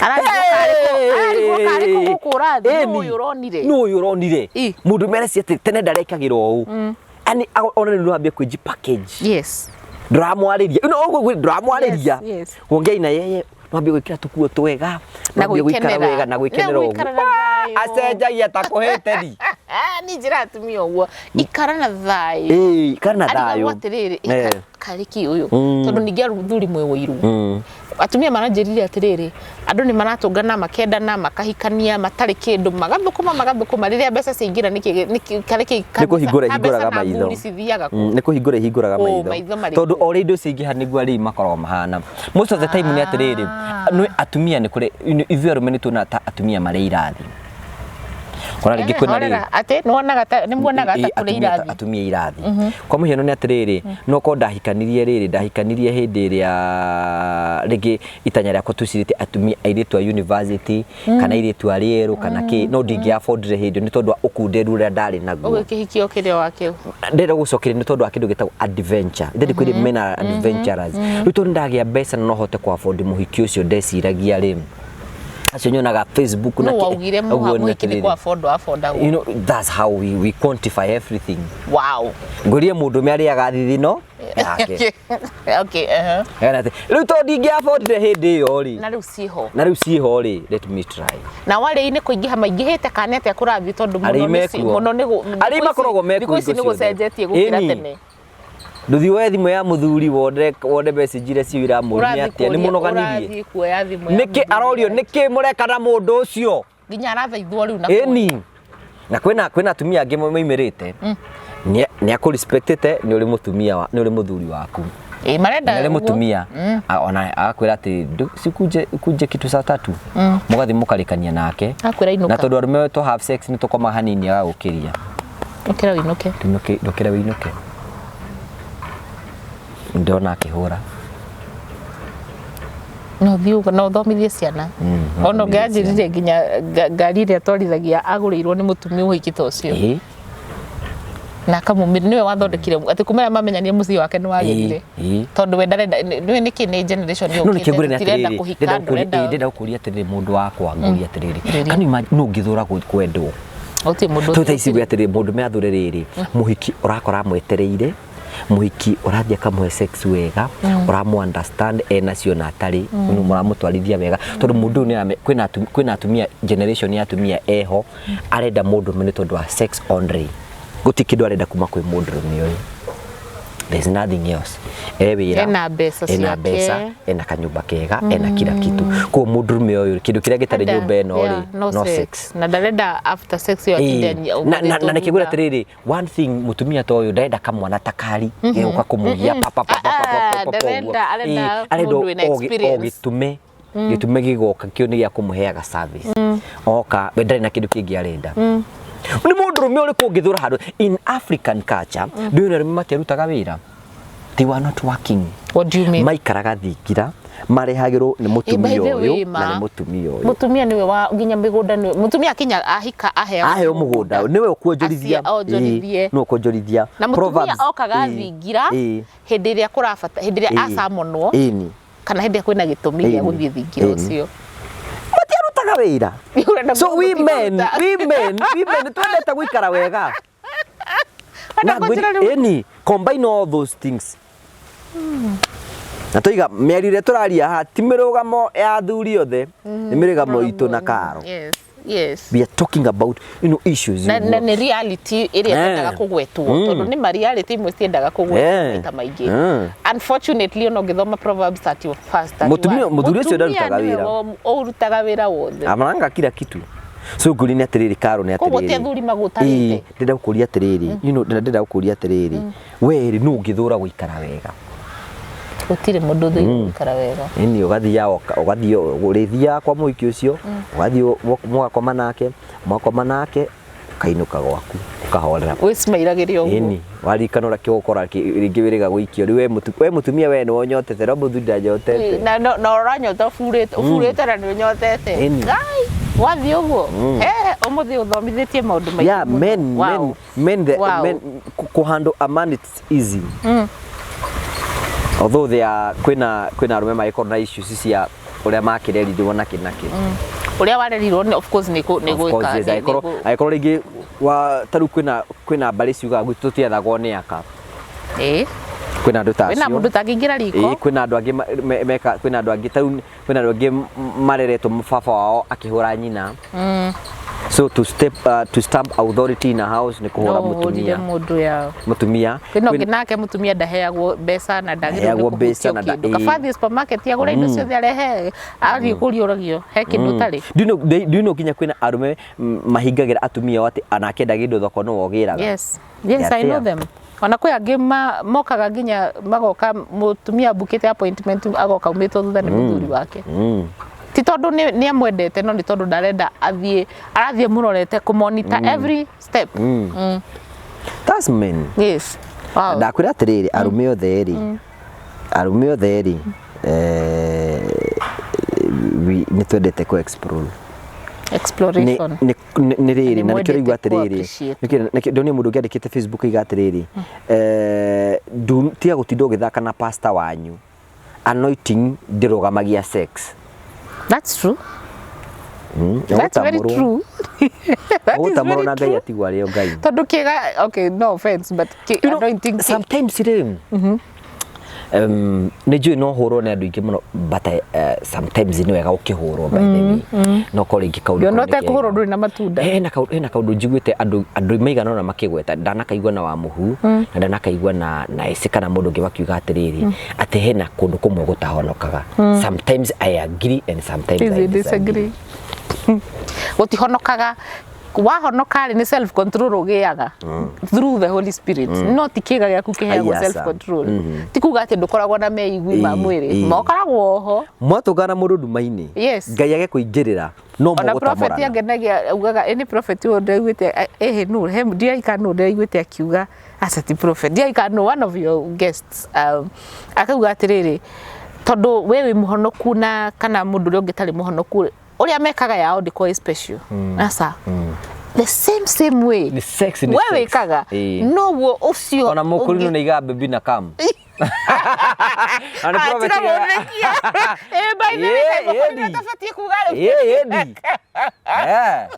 ararigwo karĩkũ gũkũ ũrathiĩ, nũ ũyũ ũronire? Nũ ũyũ ũronire? Ĩ. Mũndũ merecia atĩ tene ndarekagĩra ũũ, yani ona nĩ wambie kwĩji package. Ndũramwarĩria, no ũguo ndũramwarĩria. Wongei na yeye, wambie gwĩkĩra tũkuo twega, Na wambie gũikara gwĩkenera. wega na gwĩkenera Na ũguo. gũikara na thayũ. Acenjagia ta kũhĩte ri. Ni njĩra atumia ũguo, ikara na thayũ. Ĩĩ, ikara na Arigagwo thayũ. atĩrĩrĩ, karĩ kĩ ũyũ, tondũ ningĩ athuri mwĩ wũiru. Atumia maranjĩrire atĩrĩrĩ, andũ nĩ maratũngana, makendana, makahikania matarĩ kĩndũ, magathũkũma, magathũkũma, rĩrĩa mbeca ciaingĩra nĩkĩ karĩ kĩ Nĩ kũhingũra ka mbeca ihingũraga na maitho. athuri cithiaga kũ? Nĩ kũhingũra ihingũraga Ũ, maitho, maitho marĩ tondũ o ũrĩa indo ciaingĩha nĩguo arĩi makoragwo mahana. Most of the time nĩ atĩrĩrĩ, nĩ atumia nĩ kũrĩ ithuĩ arũme nĩ tuona ta atumia marĩ irathi, kona rĩngĩ kwĩna rĩrĩ. Horera, atĩ nĩwonaga ta nĩmuonaga ta Ĩ, kũrĩ atumia irathi? Atumia irathi, kwa mũhiano nĩ atĩrĩrĩ, no korwo ndahikanirie rĩrĩ, ndahikanirie hĩndĩ ĩrĩa rĩngĩ itanya rĩakwa twĩcirĩtie atumia airĩtu a university kana airĩtu arĩa erũ kana kĩ, no ndingĩ affordire hĩndĩ ĩyo nĩ tondũ wa ũkunderu ũrĩa ndarĩ naguo. Ũguo kĩhikio kĩrĩa wakĩo. Ndĩrenda gũcokeria nĩ tondũ wa kĩndũ gĩtagwo adventure. Ithe ndĩkwĩre, men are adventurers. Rĩu tondũ ndagĩa mbeca na no hote ku afford mũhiki ũcio ndeciragia rĩ, acio nyonaga Facebook na Nũ waugire ũguo nĩ mũhiki nĩ atĩrĩrĩ. kũ afford affordagwo? You know, that's how we quantify everything. Ngũrie mũndũme arĩaga thithino yake. Okay, uh-huh. Ena atĩ, rĩu tondũ ndingĩ affordire hĩndĩ ĩyo rĩ, Na rĩu ciho. Na rĩu ciho rĩ, let me try. Na warĩi nĩ kũingĩha maingĩhĩte kana nĩ atĩa kũrathiĩ, tondũ mũno Arĩi nĩ mekuo. mũno nĩ Arĩi makoragwo mekuo thikũ ici hingo nĩ ciothe. gũcenjetie gũkĩra Ĩni. tene. Ndũthiĩ woe thimũ ya mũthuri, wone message iria cio iramũria nĩ Ũrathiĩ atĩa nĩ kũũria- mũnoganirie. ũrathiĩ kuoya thimũ ya Nĩkĩ mũthuri arorio nĩkĩ mũreka na mũndũ ũcio? Nginya arathaithwo rĩu na Ĩni, na kwĩna atumia angĩ moimĩrĩte nĩ akũrespectĩte, nĩ ũrĩ mũtumia wa nĩ ũrĩ mũthuri waku. Ĩ, marenda Na rĩ ũguo. mũtumia ona agakwĩra atĩ sikuje kuje kitu saa tatu, mũgathiĩ mũkarĩkania nake. Akwĩra Na inũka. tondũ arũme to have sex nĩ tũkoma hanini agagũkĩria. Ũkĩra ũinũke. Ndũkĩre wĩinũke, ndona akĩhũra. No thiĩ ũguo na ũthomithie ciana. No Ona ũthomithie. ũngĩanjĩrire nginya ngari ĩrĩa atwarithagia agũrĩirwo nĩ mũtumia ũhiki ta ũcio. Na akamũmĩra nĩwe wathondekire atĩ kuma rĩrĩa mamenyanire mũciĩ wake nĩ wagĩrire. Tondũ we ndarenda, nĩwe nĩkĩ nĩ generation No nĩkĩo yũkĩte ngũria nĩ tũtirenda atĩrĩrĩ, kũhika, ndĩrenda gũkũria ndũrenda. Ndĩrenda gũkũria atĩrĩrĩ, mũndũ wakwa, ngũria atĩrĩrĩ, Ngũria. can you imagine nũ ũngĩthũra kwendwo? Gũtirĩ mũndũ. Tũ thaa ici gwĩ atĩrĩrĩ, mũndũ me athure rĩrĩ, mũhiki ũrakora amwetereire, mũhiki ũrathiĩ akamũhe sex wega, ũramũ understand enacio na atarĩ, mũramũtwarithia wega, tondũ mũndũ ũyũ kwĩna atumia, generation ya atumia eho arenda mũndũrũme nĩ tondũ wa sex only, gũtirĩ kĩndũ arenda kuma kwĩ mũndũrũme ũyũ. There's nothing else. E wĩra, Ena mbeca ena ciake. mbeca, ena kanyũmba kega, ena kila kitu. Koguo mũndũrũme ũyũ, kĩndũ kĩrĩa gĩtarĩ nyũmba ĩno rĩ, no, no sex. sex. Na ndarenda after sex ĩyo atinde Na nĩkĩgwĩra atĩrĩrĩ, one thing, mũtumia ta ũyũ ndarenda kamwana ta kari gegũka kũmũgia pa pa pa pa pa pa pa pa pa ũguo. Ndarenda, arenda Ĩĩ, arenda mũndũ wĩna o experience. gĩtume gĩgoka kĩo nĩ gĩa kũmũheaga service oka, we ndarĩ na kĩndũ kĩngĩ arenda. Nĩ mũndũrũme ũrĩkũ ũngĩthũra handũ? In African culture, ndũĩ arũme matiarutaga wĩra, they were not working. What do you mean? Maikaraga thingira marehagĩrwo nĩ Ĩ, by mũtumia the way, ũyũ ma. na nĩ mũtumia ũyũ. Mũtumia nĩwe wa nginya mĩgũnda, nĩwe mũtumia akinya ahika aheo Aheo mũgũnda nĩwe ũkuonjorithia. Onjorithie. Nĩwe ũkuonjorithia. Na mũtumia Proverbs, okaga thingira hĩndĩ ĩrĩa kũrabata, hĩndĩ ĩrĩa acamonwo kana hĩndĩ ĩrĩa kwĩna gĩtũmi gĩa gũthiĩ thingira ũcio. Matiarutaga wĩra. Ũrenda So we men, kũruta. we men twendete gũikara wega. Ũrenda Na kũnjĩra rĩu- ĩni combine all those things na toiga mĩario ĩrĩa tũraria haha ti mĩrũgamo ya athuri othe, nĩ mĩrũgamo itũ na karo. Yes. We are talking about issues. Na nĩ reality ĩrĩa ĩtendaga kũgwetwo, tondũ nĩ ma reality imwe ciendaga kũgwetwo maita maingĩ. Unfortunately, ona ũngĩthoma Proverbs 30 verse 31, Mũthuri ũcio mũtumia ndarutaga nĩwe wĩra. ũrutaga wĩra wothe. Amaranga kila kitu. So ngũria nĩ atĩrĩrĩ, karo, nĩ Koguo ti atĩrĩrĩ, athuri magũtarĩte. Ĩĩ, ndĩrenda gũkũria atĩrĩrĩ, ndĩrenda gũkũria atĩrĩrĩ, we rĩ, nũ ũngĩthũra gũikara wega? Gũtirĩ mũndũ ũthũire gũikara wega. Ĩni ũgathiaga, ũgathiĩ, ũrĩthiaga kwa mũhiki ũcio, ũgathiĩ mũgakoma nake, mwakoma nake ũkainũka gwaku ũkahorera. Wĩcimairagĩre ũguo. Ĩni waririkana ũrĩa kĩgũkora rĩngĩ wĩrĩga gũikio rĩu, we mũtumia, we nĩwe ũnyotete, no mũthuri ndanyotete. Na ũranyota ũburĩte ũburĩte na nĩ ũnyotete. Ĩni. Ngai, wathiĩ ũguo. Eh, ũmũthĩ ũthomithĩtie maũndũ maingĩ mũno. Men, men, men, the, men kũhandle a man, it's easy, although they are kwĩna arũme magĩkorwo na issues cia ũrĩa makĩrerirwo na kĩ na kĩ. Ũrĩa warerirwo of course nĩ nĩ Of course, gwĩka yes, angĩkorwo rĩngĩ wa tarĩu kwĩna mbarĩ ciugaga gwitũ tũtiethagwo nĩ aka. Kwĩna andũ ta Kwĩna acio. mũndũ ũtangĩingĩra riko. Kwĩna andũ angĩ meka, kwĩna andũ angĩ tarĩu, kwĩna andũ angĩ mareretwo baba wao akĩhũra nyina. So to stamp authority in a house nĩ kũhũra No ũhũrire mũtumia. Mũndũ ya Mũtumia. Kwĩna ũngĩ nake mũtumia ndaheagwo mbeca na ndagĩrĩirwo nĩ Ndaheagwo mbeca kũhutio na kĩndũ. Kaba athiĩ supermarket agũre indo ciothe arehe, athiĩ kũria ũragio he kĩndũ ũtarĩ. Do you know nginya kwĩna arũme mahingagĩra atumia ao atĩ anakenda kĩndũ thoko no ogĩraga? Yes, I know They are them. Ona kwĩ angĩ mokaga nginya magoka mũtumia mbukĩte appointment, agoka umĩtwo thutha nĩ mũthuri wake. Ti tondũ nĩ amwendete, no nĩ tondũ ndarenda athiĩ, arathiĩ mũrorete kũmonitor every step. That's men. Yes. Wow. Ndakwĩra atĩrĩrĩ, arũme othe rĩ, nĩ twendete kũ explore. Exploration. Nĩ rĩrĩ na nĩkĩo Nĩ raigua mwendete atĩrĩrĩ, kũ-appreciate. nĩkĩo ndonire mũndũ ũngĩ andĩkĩte Facebook aiga atĩrĩrĩ, tiga gũtinda ũgĩthaka na pastor wanyu, anointing ndĩrũgamagia sex. That's true. That's very true. That is Ũgũtamũrwo very na Ngai true. atigwo arĩ o Ngai. Tondũ kĩga, okay, no offense, but anointing Sometimes rĩ, nĩ njũĩ no hũrwo nĩ andũ aingĩ mũno, but sometimes nĩ wega ũkĩhũrwo, by the way, no korwo rĩngĩ kaũndũ Yona kau nĩ kega. ũtekũhũrwo ndũrĩ na matunda. Hena kaũndũ njiguĩte andũ maigana ũna makĩgweta, ndanakaigua na Wamuhu na ndanakaigua na ĩci kana mũndũ ũngĩ makiuga atĩrĩrĩ, atĩ hena kũndũ kũmwe gũtahonokaga. Sometimes I agree and sometimes I Please disagree. disagree. Gũtihonokaga. Wahonoka rĩ, nĩ self control ũgĩaga through the Holy Spirit, no ti kĩga gĩaku kĩheagwo. Aia, self aca. control ti kuga atĩ ndũkoragwo na meigui ma mwĩrĩ, mokoragwo oho. Mwatũngana mũndũ nduma-inĩ, Ngai age kũingĩrĩra, no Ona prophet mũgũtamũrana. Angenagia augaga any prophet ũyũ ndaiguĩte ĩhĩ nũ he ndiaika nũ ndaiguĩte akiuga, aca ti prophet, ndiaika nũ, one of your guests, akauga atĩrĩrĩ, tondũ we wĩ mũhonoku na kana mũndũ ũrĩa ũngĩ tarĩ mũhonoku, ũrĩa mekaga yao ndĩkoragwo ĩ special, aca, the same same way Ni sex, ni we sex. wĩkaga noguo ũcio Ona mũkũrinũ nĩ iga baby na kam. Na nĩ Ah, prophet. tiga gũthekia. Eh, by the way, kaĩ mũkũrinũ atabatiĩ kuga rĩu? Ĩĩ, ĩndi. Eh.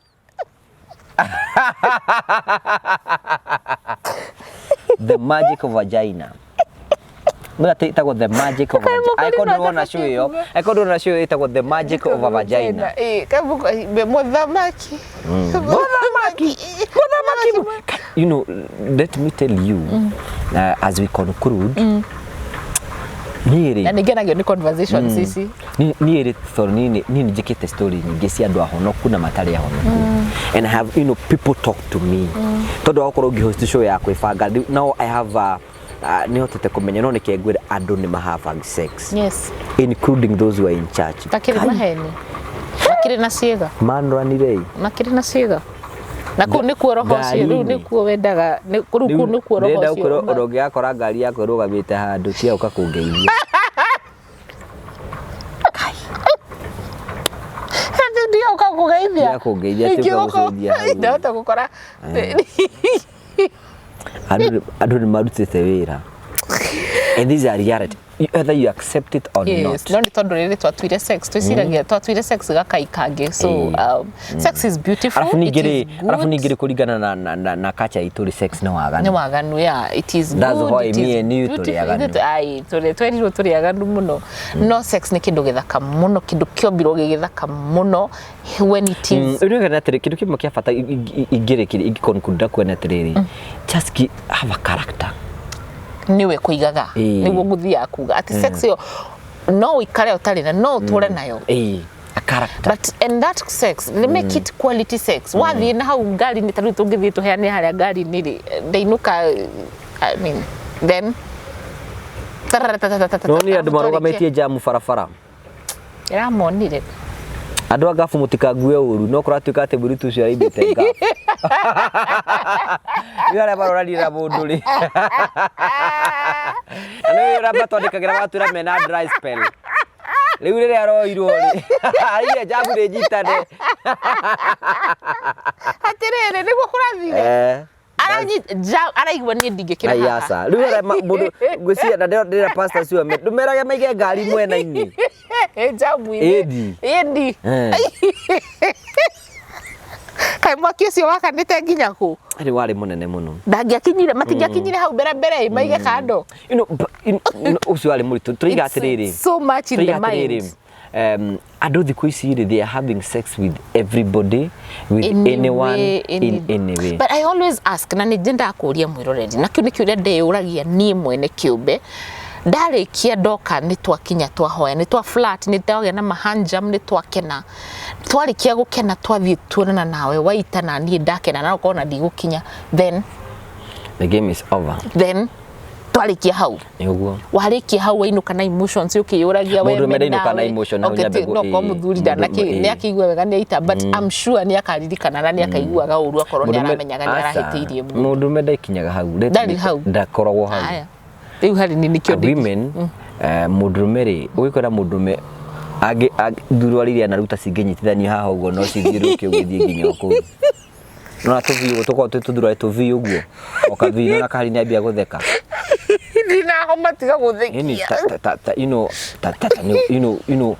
The magic of vagina. Mũrĩa ĩtagwo the magic of vagina. Mũkũrinũ Angĩkorwo ndũrona show atabatiĩ ĩyo, kuga. angĩkorwo ndũrona show ĩyo ĩtagwo the magic of a vagina. Eh, kaĩ mũthamaki. Mũthamaki. Mũthamaki. You know, let me tell you, as we conclude, niĩ rĩ Na nĩ ngenagio nĩ conversations ici. Niĩ rĩ, tondũ niĩ nĩ njĩkĩte story nyingĩ cia andũ ahonoku na matarĩ ahonoku, and I have, people talk to me, tondũ wa gũkorwo ngĩhost show ya kwĩbanga rĩu, now I have a nĩ hotete kũmenya, no nĩkĩ ngwĩra andũ nĩ mahavaga sex, including those who are in church. Takĩrĩ Kai, maheni. Makĩrĩ na ciĩga. Manũranire ĩ. Makĩrĩ na ciĩga. Na kũu nĩkuo roho ũcio, rĩu Ngari-inĩ. nĩkuo wendaga, rĩu kũu nĩkuo roho Ndĩrenda ũcio. gũkwĩra ũndũ ũngĩgakora ngari yakwa ĩrũgamĩte handũ tiga ũka kũngeithia. Ndiga ũka kũgeithia. Tiga kũngeithia, tiga Ingĩũka- gũcũngia hau. Ndahota gũkora. Andũ nĩ marutĩte wĩra, and these are reality whether you accept it or not. No nĩ tondũ rĩrĩ twatuire sex, twĩciragia twatuire sex gakai kangĩ, so sex is beautiful, Arabu it ningĩ rĩ, is good. arabu ningĩ rĩ, kũringana na culture itũ rĩ, sex nĩ Nĩ waganu. waganu, yeah, it is That's good, why it me is and you tũrĩ beautiful. aganu. Ithuĩ ai, twerirwo tũrĩ aganu mũno, no sex nĩ kĩndũ gĩthaka mũno, kĩndũ kĩombirwo gĩ gĩthaka mũno when it is Rĩu nĩ atĩrĩ, kĩndũ kĩmwe kĩa bata ingĩrĩkĩria ingĩconclude kuona atĩrĩrĩ, just have a character. Nĩwe kũigaga. Nĩguo ngũthiaga kuga atĩ sex ĩyo no ũikare ũtarĩ na, no ũtũre nayo. Ĩĩ, a character. But and that sex, make it quality sex. Wathiĩ na hau ngari-inĩ, ta rĩu tũngĩthiĩ tũheane harĩa ngari-inĩ rĩ, ndainũka, I mean, then No nĩ andũ marũgamĩtie jamu barabara. Ĩramonire. Andũ a ngabu mũtikangue ũru, no kũratuĩka atĩ mũirĩtu ũcio araimĩte ngabu rĩu arĩa maroranire na mũndũ rĩ, na nĩ ũrĩa matwandĩkagĩra magatwĩra mena dry spell, rĩu rĩrĩa aroirwo rĩ, arire jamu rĩ nyitane. Atĩrĩrĩ, nĩguo kũrathire. Araigua niĩ ndingĩkĩra Ai, haha. aca, rĩu arĩa mũndũ ngwĩciria na ndĩra pastor cio ndũmerage maige ngari mwena-inĩ. Jamu-inĩ. Ĩndi. Ĩndi. Kaĩ mwaki ũcio wakanĩte nginya kũ? Nĩ warĩ mũnene mũno. Ndangĩakinyire, matingĩakinyire hau mbere mbere ĩ, maige kando. But, ũcio warĩ mũritũ, tũraiga It's atĩrĩrĩ, so much in the tũraiga atĩrĩrĩ, mind. Andũ thikũ ici rĩ, they are having sex with everybody, with anyone, in any way. But I always ask, na nĩ nyendaga kũria mwĩroreri, na kĩu nĩ kĩũria ndĩyũragia niĩ mwene kĩũmbe, ndarĩkia ndoka, nĩ twakinya, twahoya, nĩ twa flat, nĩ twagĩa na mahanjam, nĩ twakena, twarĩkia gũkena, twathiĩ tuonana nawe, waita na niĩ ndakena na ũkorwo na ndigũkinya, then The game is over. Then twarĩkia hau, Nĩ ũguo. Warĩkia hau wainũka na emotions, ũkĩyũragia we Mũndũ ndainũka na emotion, hau nyambe no korwo mũthuri ndanakĩ nĩ akĩigua wega nĩ aita, but I'm sure nĩ akaririkana na nĩ akaiguaga ũru akorwo nĩ aramenyaga nĩ Aca, arahĩtĩirie mũndũ. Mũndũrũme ndaikinyaga hau. Let Ndarĩ hau. Ndakoragwo hau. Aya, rĩu harĩ ni nĩkĩo Women, mũndũrũme rĩ, ũgĩkora mũndũrũme angĩ thuruarĩ iria anaruta cingĩnyitithanio haha ũguo, no cithiũrũrũke ũguo ithiĩ nginya o kũu. Nona tũvi ũguo tũkoragwo twĩ tũthuruarĩ tũvi ũguo, o kavi, nona kahari nĩambia gũtheka. Ndinahoma, tiga Yaani gũthekia. ta ta ta ta you know ta ta ta you know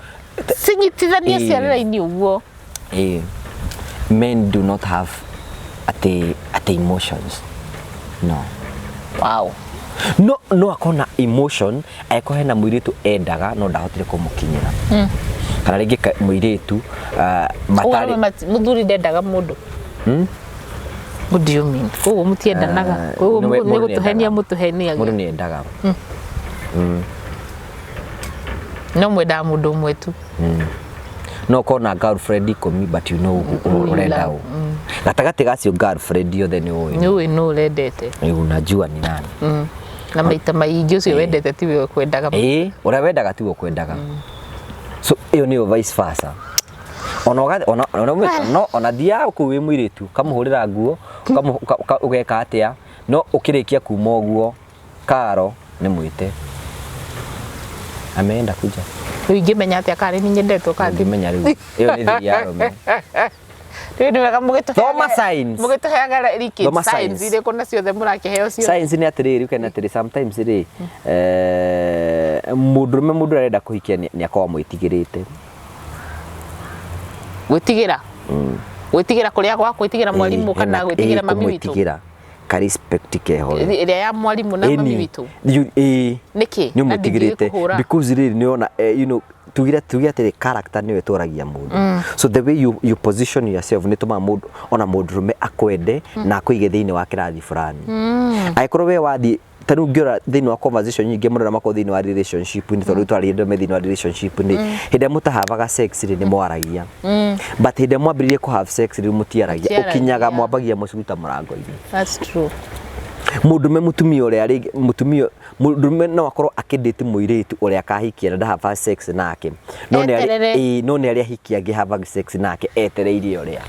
Cinyitithanie ciarĩra-inĩ ũguo. Men do not have ate emotions, no. Wow. No, no akorwo na emotion angĩkorwo hena mũirĩtu endaga no ndahotire kũmũkinyĩra, kana rĩngĩ mũirĩtu Ũguo matarĩ mũthuri ndendaga mũndũ? What do you mean? Koguo mũtiendanaga? Koguo Nĩwe- nĩ mũndũ gũtũhenia nĩendaga. mũtũheniagia? Mũndũ nĩ endaga. No mwendaga mũndũ ũmwe tu? No ũkorwo na girlfriend 10, but you know Who you ũrenda love. ũ. Gatagatĩ gacio girlfriend yothe nĩ ũĩ. Nĩ ũĩ nũ ũrendete. Rĩu unajua ni nani. Na maita maingĩ ũcio wendete tiwe ũkwendaga. Ĩĩ, ũrĩa wendaga tiwe ũkwendaga. So ĩyo nĩyo vice versa. Ona ũgathi ona ona no ona thiaga kũu wĩ mũirĩtu ũkamũhũrĩra nguo ũgeka atĩa, no ũkĩrĩkia kuma ũguo karo nĩ mwĩte ameenda kuja. Rĩu ingĩmenya atĩa kana nĩ nyendetwo kana ti? Ũngĩmenya rĩu ĩyo nĩ thiri ya arũme. Rĩu nĩ wega mũgĩtũheaga. Thoma signs. Mũgĩtũheaga rikĩ Thoma signs signs. irĩkũ na ciothe mũrakĩheo ciothe. Signs nĩ atĩrĩrĩ, ũkena atĩrĩ sometimes rĩ, mũndũrũme mũndũ arenda kũhikia nĩ akoragwo amwĩtigĩrĩte. Gwĩtigĩra? Gwĩtigĩra kũrĩa gwa gwĩtigĩra mwarimũ kana gwĩtigĩra mami witũ? Kũmwĩtigĩra ka respect keho rĩ. Ĩrĩa ya mwarimũ na mami witũ. Ĩĩ. Nĩkĩ? Nĩ Na ũmwĩtigĩrĩte ndingĩkũhũra. because rĩrĩ nĩ ona you know, tugire atĩrĩ character nĩyo ĩtũragia mũndũ. So the way you position yourself nĩ tũmaga mũndũ ona mũndũrũme akwende na akũige thĩinĩ wa kĩrathi fulani. Angĩkorwo we wathiĩ ta rĩu ngĩrora thĩinĩ wa conversation nyingĩ mũno arĩa makoragwo thĩinĩ wa relationship nĩ tondũ rĩu twarĩria andũ me thĩinĩ wa relationship nĩ hĩndĩ ĩrĩa mũtahavaga sex rĩ nĩ mwaragia, but hĩndĩ ĩrĩa mwambĩrĩirie kũ have sex rĩu mũtiaragia. Mũtiaragia. Ũkinyaga mwambagia mũciruta mũrango-inĩ. That's true. Mũndũme mũtumia ũrĩa rĩngĩ mũtumia mũndũme no akorwo akĩndĩti mũirĩtu ũrĩa akahikia na ndahava sex nake, no nĩ arĩ Eterere. ĩĩ, no nĩ arĩ ahikia angĩ havaga sex nake etereire ũrĩa.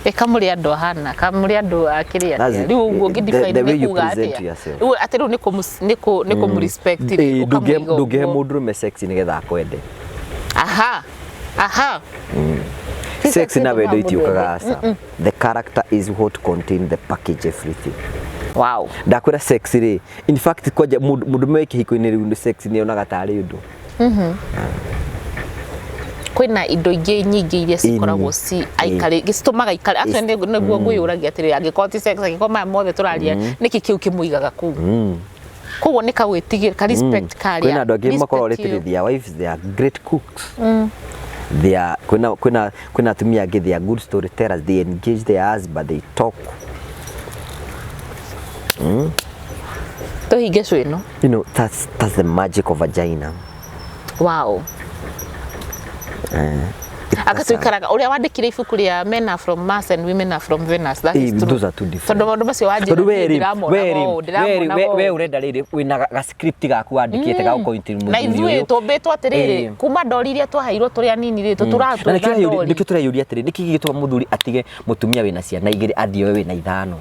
Ĩ kamũrĩ andũ ahana kamũrĩ andũ akĩrĩ That's atĩa it. rĩu ũguo ũngĩ define The way nĩ you kuga present atĩa yourself. rĩu atĩ rĩu nĩ kũmũ respect rĩ Ĩĩ, ũkamũiga ndũngĩhe ũguo. mũndũrũme sex nĩgetha akwende. Aha, aha. Ti Sex na wendo ĩtũmaga mũndũ itiũkaga ende. aca. The character is what contain the package everything. Wow. Ndakwĩra sex rĩ, in fact kwanja mũndũrũme wĩ kĩhiko-inĩ rĩu sex nĩ onaga tarĩ ũndũ. Kwĩna indo ingĩ nyingĩ iria cikoragwo ci aikari citũmaga aikare actually nĩguo ngwĩyũragia atĩrĩrĩ, angĩkorwo ti sex, angĩkorwo maya mothe tũraria, nĩkĩ kĩu kĩmũigaga kũu? Koguo nĩ kagwĩtigĩra ka respect karĩa Kwĩna andũ angĩ makoragwo respect ĩyo. literally their wives, they are great cooks. They are kwĩna kwĩna kwĩna atumia angĩ, they are good storytellers, they engage their husband, they talk. Tũhinge cũ ĩno. You know, that's the magic of vagina. Wow. Akatuikaraga ũrĩa wandĩkire ibuku rĩa Men are from Mars and Women are from Venus, that is Eh, true. those are two different. Tondũ maũndũ macio wanjĩra Tondũ niĩ we rĩ, ndĩramona we rĩ, ũũ, we rĩ, ndĩramona we ũũ. ũrenda rĩrĩ wĩna ga script gaku wandĩkĩte ga gũkointi Na mũthuri ithuĩ ũyũ. tũmbĩtwo atĩrĩrĩ, Eh. kuma ndori iria twaheirwo tũrĩ anini rĩ, Na tũtũraga nĩkĩo twĩna ndori. nĩkĩo tũreyũria atĩrĩ, nĩkĩ gĩgĩtũma mũthuri atige mũtumia wĩna ciana igĩrĩ athiĩ oe wĩna ithano?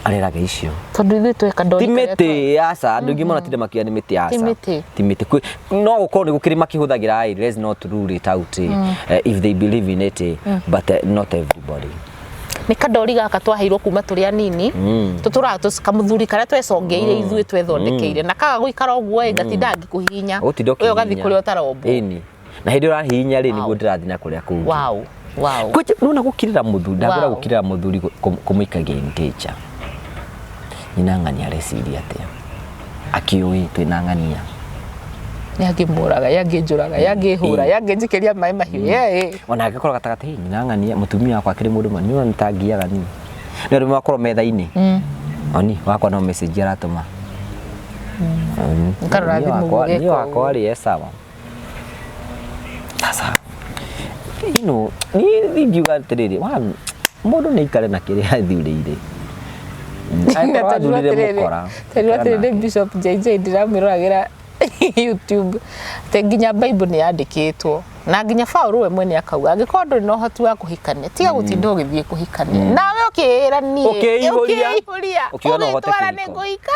Areraga icio. Tondũ ithuĩ tweka ndori Ti karĩa mĩtĩ aca, andũ aingĩ mũno matinda makiuga nĩ mĩtĩ aca. Ti mĩtĩ. Ti mĩtĩ. No gũkorwo nĩ gũkĩrĩ makĩhũthagĩra ĩ, let's not rule it out ĩ, if they believe in it ĩ, but not everybody. Nĩ kandori gaka twaheirwo kuma tũrĩ anini, tũtũraga kamũthuri karĩa twecongeire ithuĩ twethondekeire, na kaga gũikara ũguo ĩ, ngatinda ngĩkũhihinya. Ũgũtinda We ũgathiĩ ũkĩhihinya. kũrĩa ũtarombwo. Ĩni. Na hĩndĩ ĩrĩa ũrahihinya rĩ, Wow. nĩguo ndĩrathiĩ na kũrĩa kũngĩ. Wow. Wow. Kwanja nona gũkirĩra mũthuri, ndakwĩra Wow. gũkirĩra mũthuri kũmũikagia in danger. Nyina ng'ania areciria atĩa? Akĩũĩ twĩna ng'ania. Yangĩmũraga, yangĩnjũraga, yangĩhũra, yangĩnjikĩria maĩ mahiũ. Yee. Ona angĩkorwo gatagatĩ, "Hĩ, nyina ng'ania mũtumia wakwa akĩrĩ mũndũ nĩ ona nĩtangiaga niĩ." Nĩ arũme makorwo metha-inĩ. Oni wakwa no message aratũma. Nkarora Niĩ thimũ wakwa- ũguo niĩ gĩko wakwa rĩ e sawa. Sasa you know, niĩ ingiuga atĩrĩrĩ, one, mũndũ nĩ aikare na kĩrĩa athurĩire. Angĩkorwo athurire mũkora, Tondũ ikara atĩrĩrĩ nake. Bishop JJ ndĩramwĩroragĩra YouTube atĩ nginya Bible nĩ yandĩkĩtwo na nginya Paul we mwene akauga angĩkorwo ndũrĩ na ũhoti wa kũhikania, tiga gũtinda ũgĩthiĩ kũhikania, nawe ũkĩĩra niĩ Ũkĩihũria. ũkĩihũria Ũkiuga no ũhote ũgĩtwara kĩhiko. nĩ ngũhika.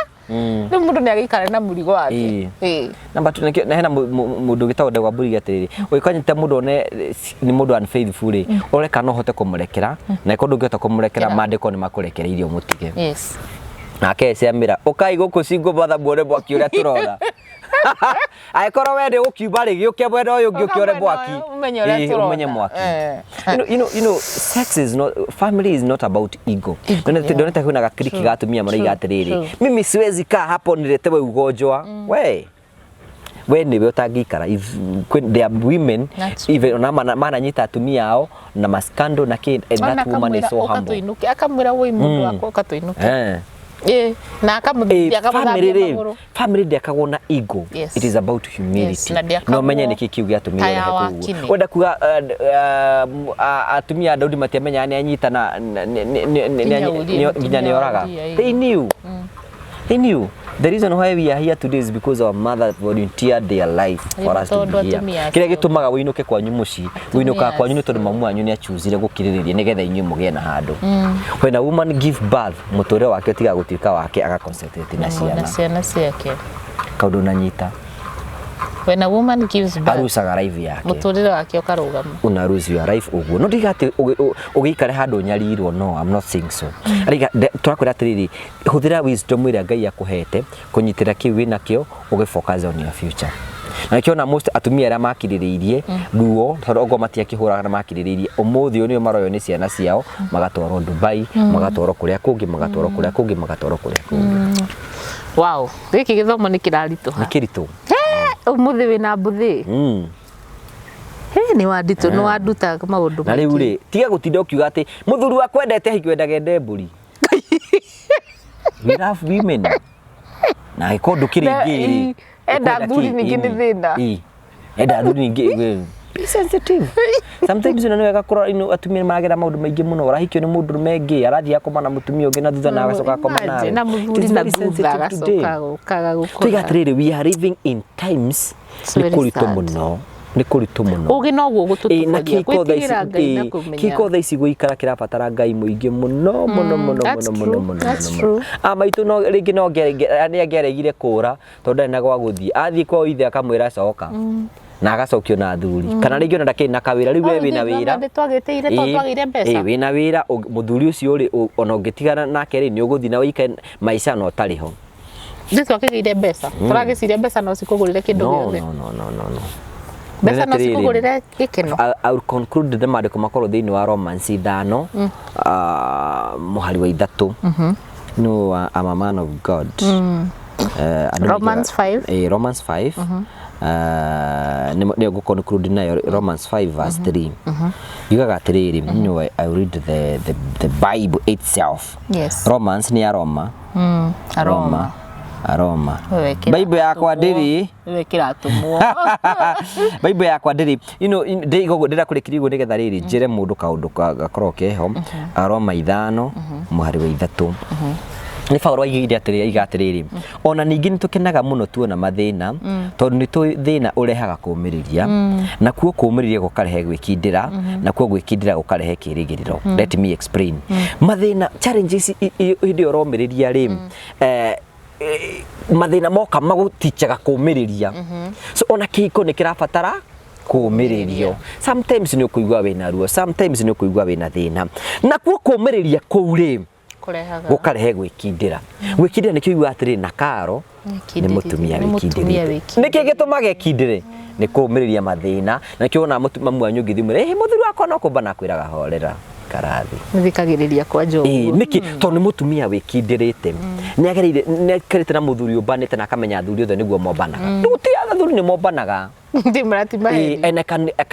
Rĩu mũndũ nĩ agĩikara na mũrigo wake. Ĩĩ. Ĩĩ. Number two, nĩkĩo- na hena mũndũ ũgĩtagwo Ndegwa Mbũri atĩrĩrĩ, ũngĩkanyita mũndũ one nĩ mũndũ unfaithful rĩ, ũrore kana no ũhote kũmũrekera, na angĩkorwo ndũngĩhota kũmũrekera, Kera. maandĩko nĩ makũrekereirie ũmũtige. Yes. Nake eciamĩra ũkai gũkũ single mother muone mwaki ũrĩa tũrona. Angĩkorwo we nĩ ũkiuma rĩ, gĩũke mwena ũyũ ũngĩ Ũka ũkĩore mwena mwaki. ũyũ, ũmenye ũrĩa Ĩĩ, tũrona. ũmenye mwaki. Eh. You know, sex is not, family is not about ego. Ego, Ndonete yeah. ndonete kwĩna gakiriki True, ga atumia maroiga true, atĩrĩrĩ, true. mimi siwezi kaa hapo niletewe ugonjwa. We nĩwe ũtangĩikara. If there are women That's true. even ona mananyita atumia ao na maskando na kĩ, and that woman is so humble. Ũka tũinũke, akamwĩra woi mũndũ wakwa ũka tũinũke. Eh. Ĩ, na akamũthambia Family akamũthambia rĩ, magũrũ. Family ndĩakagwo na ego. Yes. It is about humility. Yes, na ndĩakagwo Na ũmenye nĩkĩ kĩu gĩatũmire ta ya ũrehe kũu. wakini. Wenda kuga atumia a Daudi matiamenyaga nĩ anyita na Nginya Uria, nginya nĩ mũtumia wa oraga. Uria, ĩ. They knew. They knew. The reason why we are here today is because our mother volunteered their life for us to Tondũ be here. atumia Kĩrĩa acio. gĩtũmaga wĩinũke kwanyu mũciĩ, wĩinũkaga kwanyu nĩ tondũ mamu wanyu nĩ achuzire gũkirĩrĩria nĩgetha inyuĩ mũgĩe na handũ. When a woman give birth, mũtũrĩre wake ũtigaga gũtuĩka wake, aga concentrate na Na ciana. ciana ciake. Kaũndũ nanyita. When a woman gives birth, Arucaga life yake. mũtũrĩre wake ũkarũgama. Una lose your life ũguo, no ndiga atĩ ũgĩikare handũ ũnyarirwo. No, I'm not saying so. Ariga tũrakwĩra atĩrĩrĩ, hũthĩra wisdom ĩrĩa Ngai akũhete kũnyitĩra kĩu wĩnakĩo, ũgĩ focus on your future. Na nĩkĩo ona most atumia arĩa makirĩrĩirie ruo, tondũ okorwo matiakĩhũraga na makirĩrĩirie, ũmũthĩ ũyũ nĩo maroywo nĩ ciana ciao, magatwarwo Dubai, magatwarwo kũrĩa kũngĩ, magatwarwo kũrĩa kũngĩ, magatwarwo kũrĩa kũngĩ. Wow, gĩkĩ gĩthomo nĩ kĩraritũha. Nĩ kĩritũ. Ũmũthĩ wĩna mbũthĩ. He, nĩ wanditũ, nĩ wanduta maũndũ Na rĩu maingĩ. rĩ, tiga gũtinda ũkiuga atĩ mũthuri wakwa endete ahiki, wendaga ende mbũri. We love women, na angĩkorwo ndũkĩrĩ Na, ingĩ rĩ, ĩ, enda ũkwenda athuri kĩ? ningĩ nĩ Ĩni. thĩna. Ĩ, enda athuri ningĩ be sensitive sometimes. Na nĩ wega kũrora ino atumia maragera maũndũ maingĩ mũno. Ũrahikio nĩ mũndũ ũngĩ, arathiĩ akoma na mũtumia ũngĩ na thutha, na agacoka akoma nawe. Imagine, na It mũthuri is na very thutha sensitive today. agacoka gũkaga Tuiga gũkora. atĩrĩrĩ, we are living in times It's nĩ very kũritũ sad. mũno, nĩ kũritũ mũno. Ũgĩ noguo Ĩ, na gũtũtũbagia kĩhiko thaa ici, gwĩtigĩra Ngai na ĩ, kũmenya. kĩhiko thaa ici gũikara kĩrabatara Ngai mũingĩ mũno mũno mũno That's mũno mũno true, mũno that's mũno. true. A maitũ no rĩngĩ no nĩ angĩaregire kũra tondũ ndarĩ na gwa gũthiĩ. Athiĩ kwa ithe akamwĩra coka, na agacokio na athuri, kana rĩngĩ ona ndakĩrĩ na kawĩra. Rĩu we wĩna wĩra. Nĩ twagĩtĩire tondũ twagĩire mbeca. Ĩ, wĩna wĩra, mũthuri ũcio rĩ, ona ũngĩtigana nake rĩ, nĩ ũgũthiĩ na ũikare maica na ũtarĩ ho. Nĩ twakĩgĩire mbeca, tũragĩciria mbeca no cikũgũrĩre kĩndũ No, gĩothe. no, no, no, no, no. Mbeca no Atĩrĩrĩ, cikũgũrĩre gĩkeno. I will conclude the maandĩko makorwo thĩinĩ wa Romans 5, mũhari wa 3. No, I'm a man of God. Andũ Romans maigaga- 5. Romans 5, nĩyo ngũ conclude nayo. Romans 5 verse 3 yugaga atĩrĩrĩ, I will read the Bible itself. Romans nĩ ya Roma. Aroma. Aroma. Wewe kĩra Bible yakwa ndĩrĩ. Wewe kĩratũmwo. Bible yakwa ndĩrĩ ndĩigogo ndĩrakũrĩkirie ũguo nĩgetha rĩrĩ njĩre mũndũ kaũndũ gakorwo keho. Aroma 5 mũhari wa 3 nĩ Paũlũ aigire atĩrĩrĩ, aiga atĩrĩrĩ, ona ningĩ nĩ tũkenaga mũno tuona mathĩna, tondũ nĩ tũĩ thĩna ũrehaga kũũmĩrĩria, nakuo kũũmĩrĩria gũkarehe gwĩkindĩra, nakuo gwĩkindĩra gũkarehe kĩĩrĩgĩrĩro. Let me explain. Mathĩna, challenges, hĩndĩ ĩyo ũromĩrĩria rĩ, mathĩna moka magũtichaga kũũmĩrĩria. So ona kĩhiko nĩ kĩrabatara kũũmĩrĩrio. Sometimes nĩ ũkũigua wĩna ruo, sometimes nĩ ũkũigua wĩna thĩna, nakuo kũũmĩrĩria kũu rĩ, Kũrehaga gũkarehe gwĩkindĩra. Gwĩkindĩra nĩkĩo igua atĩrĩ na karo nĩ mũtumia Nĩ mũtumia wĩkindĩrĩte. wĩkindĩrĩte. Nĩkĩ gĩtũmaga ekindĩre? Nĩ kũũmĩrĩria mathĩna. Na nĩkĩo wona mamu wanyu ũngĩthiĩ mwĩre, "Ĩ, mũthuri wakwa no kũmba," nakwĩraga, "Horera, karathi." Nĩthikagĩrĩria kwanja Ĩ, ũguo. nĩkĩ? Tondũ nĩ mũtumia wĩkindĩrĩte, nĩ agereire, nĩ aikarĩte na mũthuri ũmbanĩte, na akamenya athuri othe nĩguo mombanaga. Rĩu ti athuri nĩ mombanaga. Ndi mrati Ĩ, maheni. and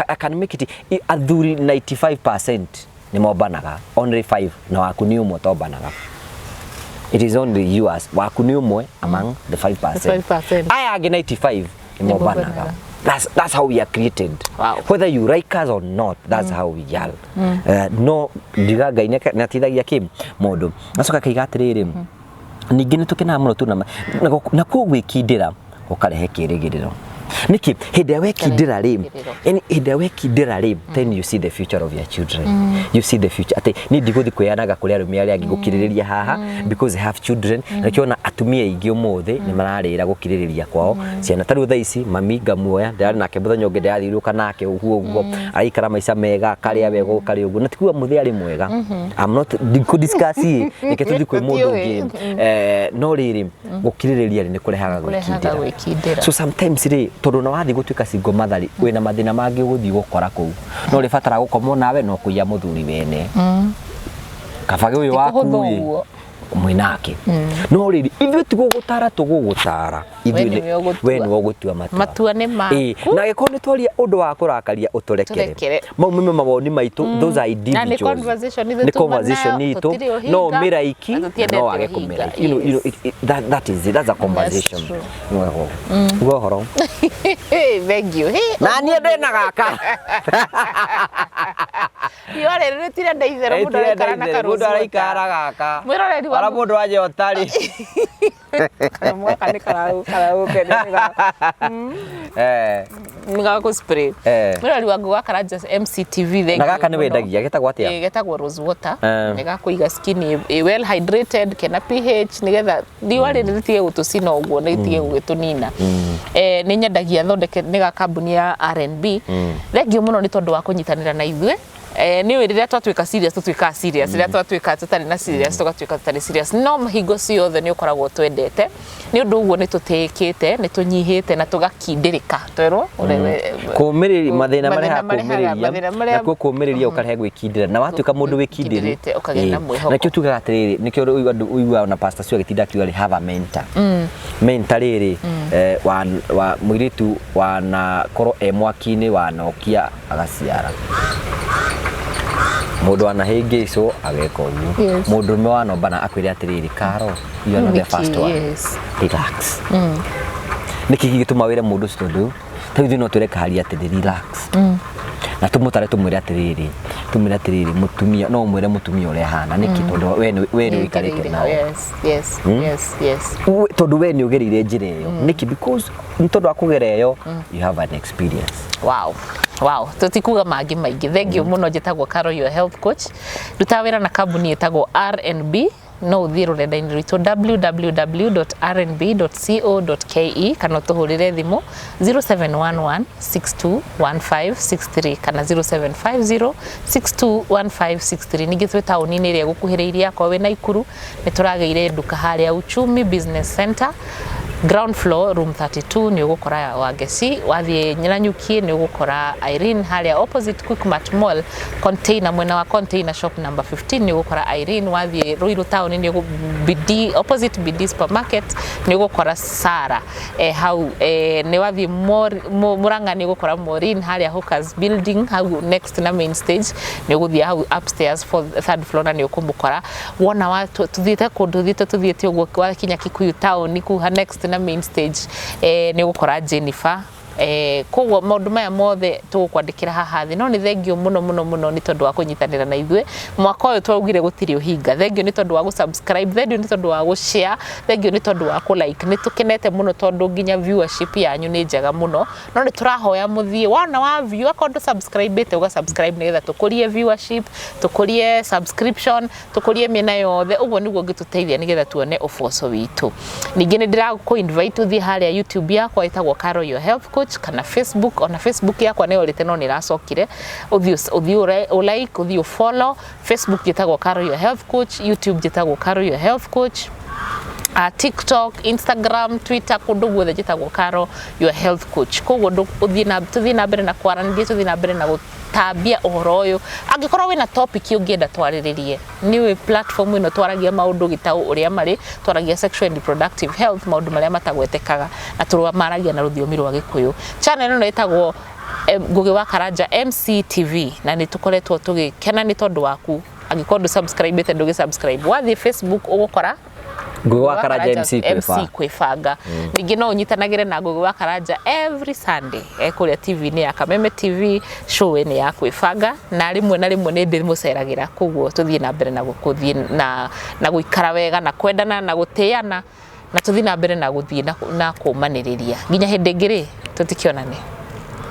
I can make it athuri 95% nĩ mombanaga, only 5 na waku nĩ ũmwe tombanaga. It is only yours, waku nĩ ũmwe among the 5%. The 5%. Aya angĩ 95 nĩ mombanaga. Mombanaga. That's how we are created. Whether you like us or not, that's how we are. No ndiga Ngai nĩ ateithagia kĩ mũndũ. Acoka akaiga atĩrĩrĩ, ningĩ nĩ tũkenaga mũno tuona nakuo gwĩkindĩra gũkarehe kĩĩrĩgĩrĩro. Nĩkĩ? Hĩndĩ ĩrĩa wekindĩra rĩ, Kĩĩrĩgĩrĩro. Yani hĩndĩ ĩrĩa wekindĩra rĩ, then you see the future of your children. You see the future atĩ niĩ ndigũthiĩ kwĩyanaga kũrĩ arũme arĩa angĩ, gũkirĩrĩria haha because I have children. Na nĩkĩo ona atumia aingĩ ũmũthĩ nĩ mararĩra gũkirĩrĩria kwao ciana. Ta rĩu thaa ici mami ngamuoya, ndĩrarĩ nake mũthenya ũngĩ, ndĩrathiũrũrũka nake ũguo ũguo, araikara maica mega, akarĩa wega, ũkarĩa ũguo, na ti kuga mũthĩ arĩ mwega. I'm not ndikũ discuss ĩ, reke tũthiĩ kwĩ mũndũ Tũtiũĩ. ũngĩ. No rĩrĩ, gũkirĩrĩria rĩ, nĩ kũrehaga Kũrehaga gwĩkindĩra. Gwĩkindĩra. So sometimes rĩ, tondũ na wathiĩ gũtuĩka single mother rĩ, wĩna mathĩna mangĩ ũgũthiĩ gũkora kũu, no ũrĩbatara gũkomwo nawe no kũiya mũthuri wene kabage ũyũ Ti waku kũhũthũ rĩ. ũguo. Mwĩnake no rĩrĩ, ithuĩ ti gũgũtara tũgũgũtara. We nĩwe ũgũtua. We nĩwe ũgũtua matua. Matua nĩ maku. Ĩĩ, na angĩkorwo nĩ twaria ũndũ wa kũrakaria, ũtũrekere. Tũrekere. Mau nĩmo mawoni maitũ, those are Na nĩ individuals. conversation ithuĩ Nĩ tuma conversation nayo, itũ. tũtirĩ ũhinga, No ũmĩraiki na na tũtiendete no wage ũhinga. kũmĩraiki. You know, that is it, that's a conversation. True. Uga ũhoro. Hey, thank you. Hey, Na niĩ ndĩna gaka. Riũa rĩrĩ rĩtirenda itherũ, mũndũ araikara na Mũndũ karũci. araikara gaka. Mwĩroreri wa Ona mũndũ wanja ũtarĩ. Kanyamũ gaka nĩ karagũkenia. Nĩ gagũ spray. Mwĩroreri wa Ngũgĩ wa Karanja MCTV, thank Na you gaka nĩ mũno. wendagia getagwo atĩa? Ĩĩ, getagwo rose water. Nĩ gakũiga skin ĩ well hydrated, kena pH, nĩgetha riũa rĩrĩ rĩtige gũtũcina ũguo na rĩtige gũgĩtũnina. Nĩ nyendagia, thondeke nĩ ga kambuni ya R&B. Thank you mũno nĩ tondũ wa kũnyitanĩra na ithuĩ. Nĩ ũĩ rĩrĩa twatuĩka serious tũtuĩkaga serious, rĩrĩa twatuĩka tũtarĩ na serious tũgatuĩka tũtarĩ serious, no hingo ciothe nĩ ũkoragwo twendete. Nĩ ũndũ ũguo nĩ tũtĩĩkĩte, nĩ tũnyihĩte na tũgakindĩrĩka twerwo. Kũmĩrĩria mathĩna Mathĩna marehaga marehaga- kũmĩrĩria. Mathĩna marĩa- Nakuo kũmĩrĩria ũkarehe gwĩkindĩra, na watuĩka mũndũ wĩkindĩru Wĩkindĩrĩte, ũkagĩa na mwĩhoko. Nakĩo tugaga atĩrĩrĩ, nĩkĩo rĩu andũ ũiguaga ona pastor cio agĩtinda akiuga rĩ, have a mentor. Mentor rĩrĩ, wa mũirĩtu wanakorwo e mwaki-inĩ, wanokia agaciara, mũndũ wanahĩngĩcwo ageka ũguo, mũndũrũme wanombana akwĩre atĩrĩrĩ, "Karo, you are not the first one." Relax. Nĩkĩ gĩgĩtũma wĩre mũndũ ũcio? Tondũ ta ithuĩ no twĩre kahari atĩrĩ, "Relax," na tũmũtare, tũmwĩre atĩrĩrĩ, mũtumia, no ũmwĩre mũtumia ũrĩa ahana. Nĩkĩ? Tondũ we nĩ ũikarĩte nao. Tondũ we nĩ ũgereire njĩra ĩyo. Nĩkĩ? Because nĩ tondũ wa kũgera ĩyo, you have an experience. Wow, tũtikuga mangĩ maingĩ. Thank you mũno. Njĩtagwo Carol, your health coach, ndutaga wĩra na kambuni ĩtagwo R&B. No ũthiĩ rũrenda-inĩ rwitũ www.rnb.co.ke kana ũtũhũrĩre thimũ 0711 621563 kana 0750 621563. Ningĩ twĩ taũni-inĩ ĩrĩa ĩgũkuhĩrĩirie. Akorwo wĩ Naikuru, nĩ tũragĩire nduka harĩa Uchumi Business Center, ground floor, room 32, nĩ ũgũkora Wangeci. Wathiĩ Nanyuki, nĩ ũgũkora Irene harĩa opposite Quickmart Mall container, mwena wa container, shop number 15, nĩ ũgũkora Irene. Wathiĩ Ruiru town, nĩ ũgũ BD, opposite BD supermarket, nĩ ũgũkora Sara hau. Nĩ wathiĩ Murang'a, nĩ ũgũkora Maureen harĩa Hawkers building, hau next na main stage. Nĩ ũgũthiĩ hau upstairs for third floor na nĩ ũkũmũkora. Wona wa tũthiĩte kũndũ tũthiĩte ũguo, wakinya Kikuyu town kũu next na main stage, nĩ ũgũkora Jennifer. Koguo maũndũ maya mothe tũgũkwandĩkĩra haha thĩ. No nĩ thengio mũno mũno mũno nĩ tondũ wa kũnyitanĩra na ithuĩ mwaka ũyũ. Twaugire gũtirĩ ũhinga. Thengio nĩ tondũ wa gũ-subscribe, thengio nĩ tondũ wa gũ-share, thengio nĩ tondũ wa kũ-like. Nĩ tũkenete mũno tondũ nginya viewership yanyu nĩ njega mũno. No nĩ tũrahoya mũthiĩ, wona wa view, akorwo ndũ subscribe ĩte, ũga subscribe nĩgetha tũkũrie viewership, tũkũrie subscription, tũkũrie mĩena yothe. Ũguo nĩguo ũngĩtũteithia nĩgetha tuone ũboco witũ. Ningĩ nĩ ndĩrakũ invite ũthiĩ harĩa YouTube yakwa ĩtagwo Carol your health coach, kana Facebook. Ona Facebook yakwa nĩ yorĩte no nĩ ĩracokire. Ũthiĩ ũ like, ũthiĩ ũ follow. Facebook njĩtagwo Carol your health coach, YouTube njĩtagwo Carol your health coach, TikTok, Instagram, Twitter, kũndũ guothe njĩtagwo Carol your health coach. Koguo ũthiĩ na tũthiĩ na mbere na kwaranĩria, tũthiĩ na mbere na gũtambia ũhoro ũyũ. Angĩkorwo wĩna topic ũngĩenda twarĩrĩrie, nĩũĩ platform ĩno twaragia maũndũ gĩtaũ ũrĩa marĩ, twaragia sexual and reproductive health, maũndũ marĩa matagwetekaga, na tũmaragia na rũthiomi rwa Gĩkũyũ. Channel ĩno ĩtagwo Ngũgĩ wa Karanja MCTV, na nĩ tũkoretwo tũgĩkena nĩ tondũ waku. Angĩkorwo ndũ subscribe ĩte, ndũgĩ subscribe. Wathiĩ Facebook ũgũkora Ngũgĩ wa Karanja MC MC kwĩbanga. Kwĩbanga. Ningĩ no ũnyitanagĩre na Ngũgĩ wa Karanja every Sunday kũrĩa TV-inĩ ya Kameme TV, show ĩnĩ ya kwĩbanga, na rĩmwe na rĩmwe nĩ ndĩmũceragĩra. Koguo tũthiĩ na mbere na gũthiĩ na gũikara wega na kwendana na gũtĩana, na tũthiĩ na mbere na gũthiĩ na kũmanĩrĩria nginya hĩndĩ ĩngĩ rĩ tũtikĩonane.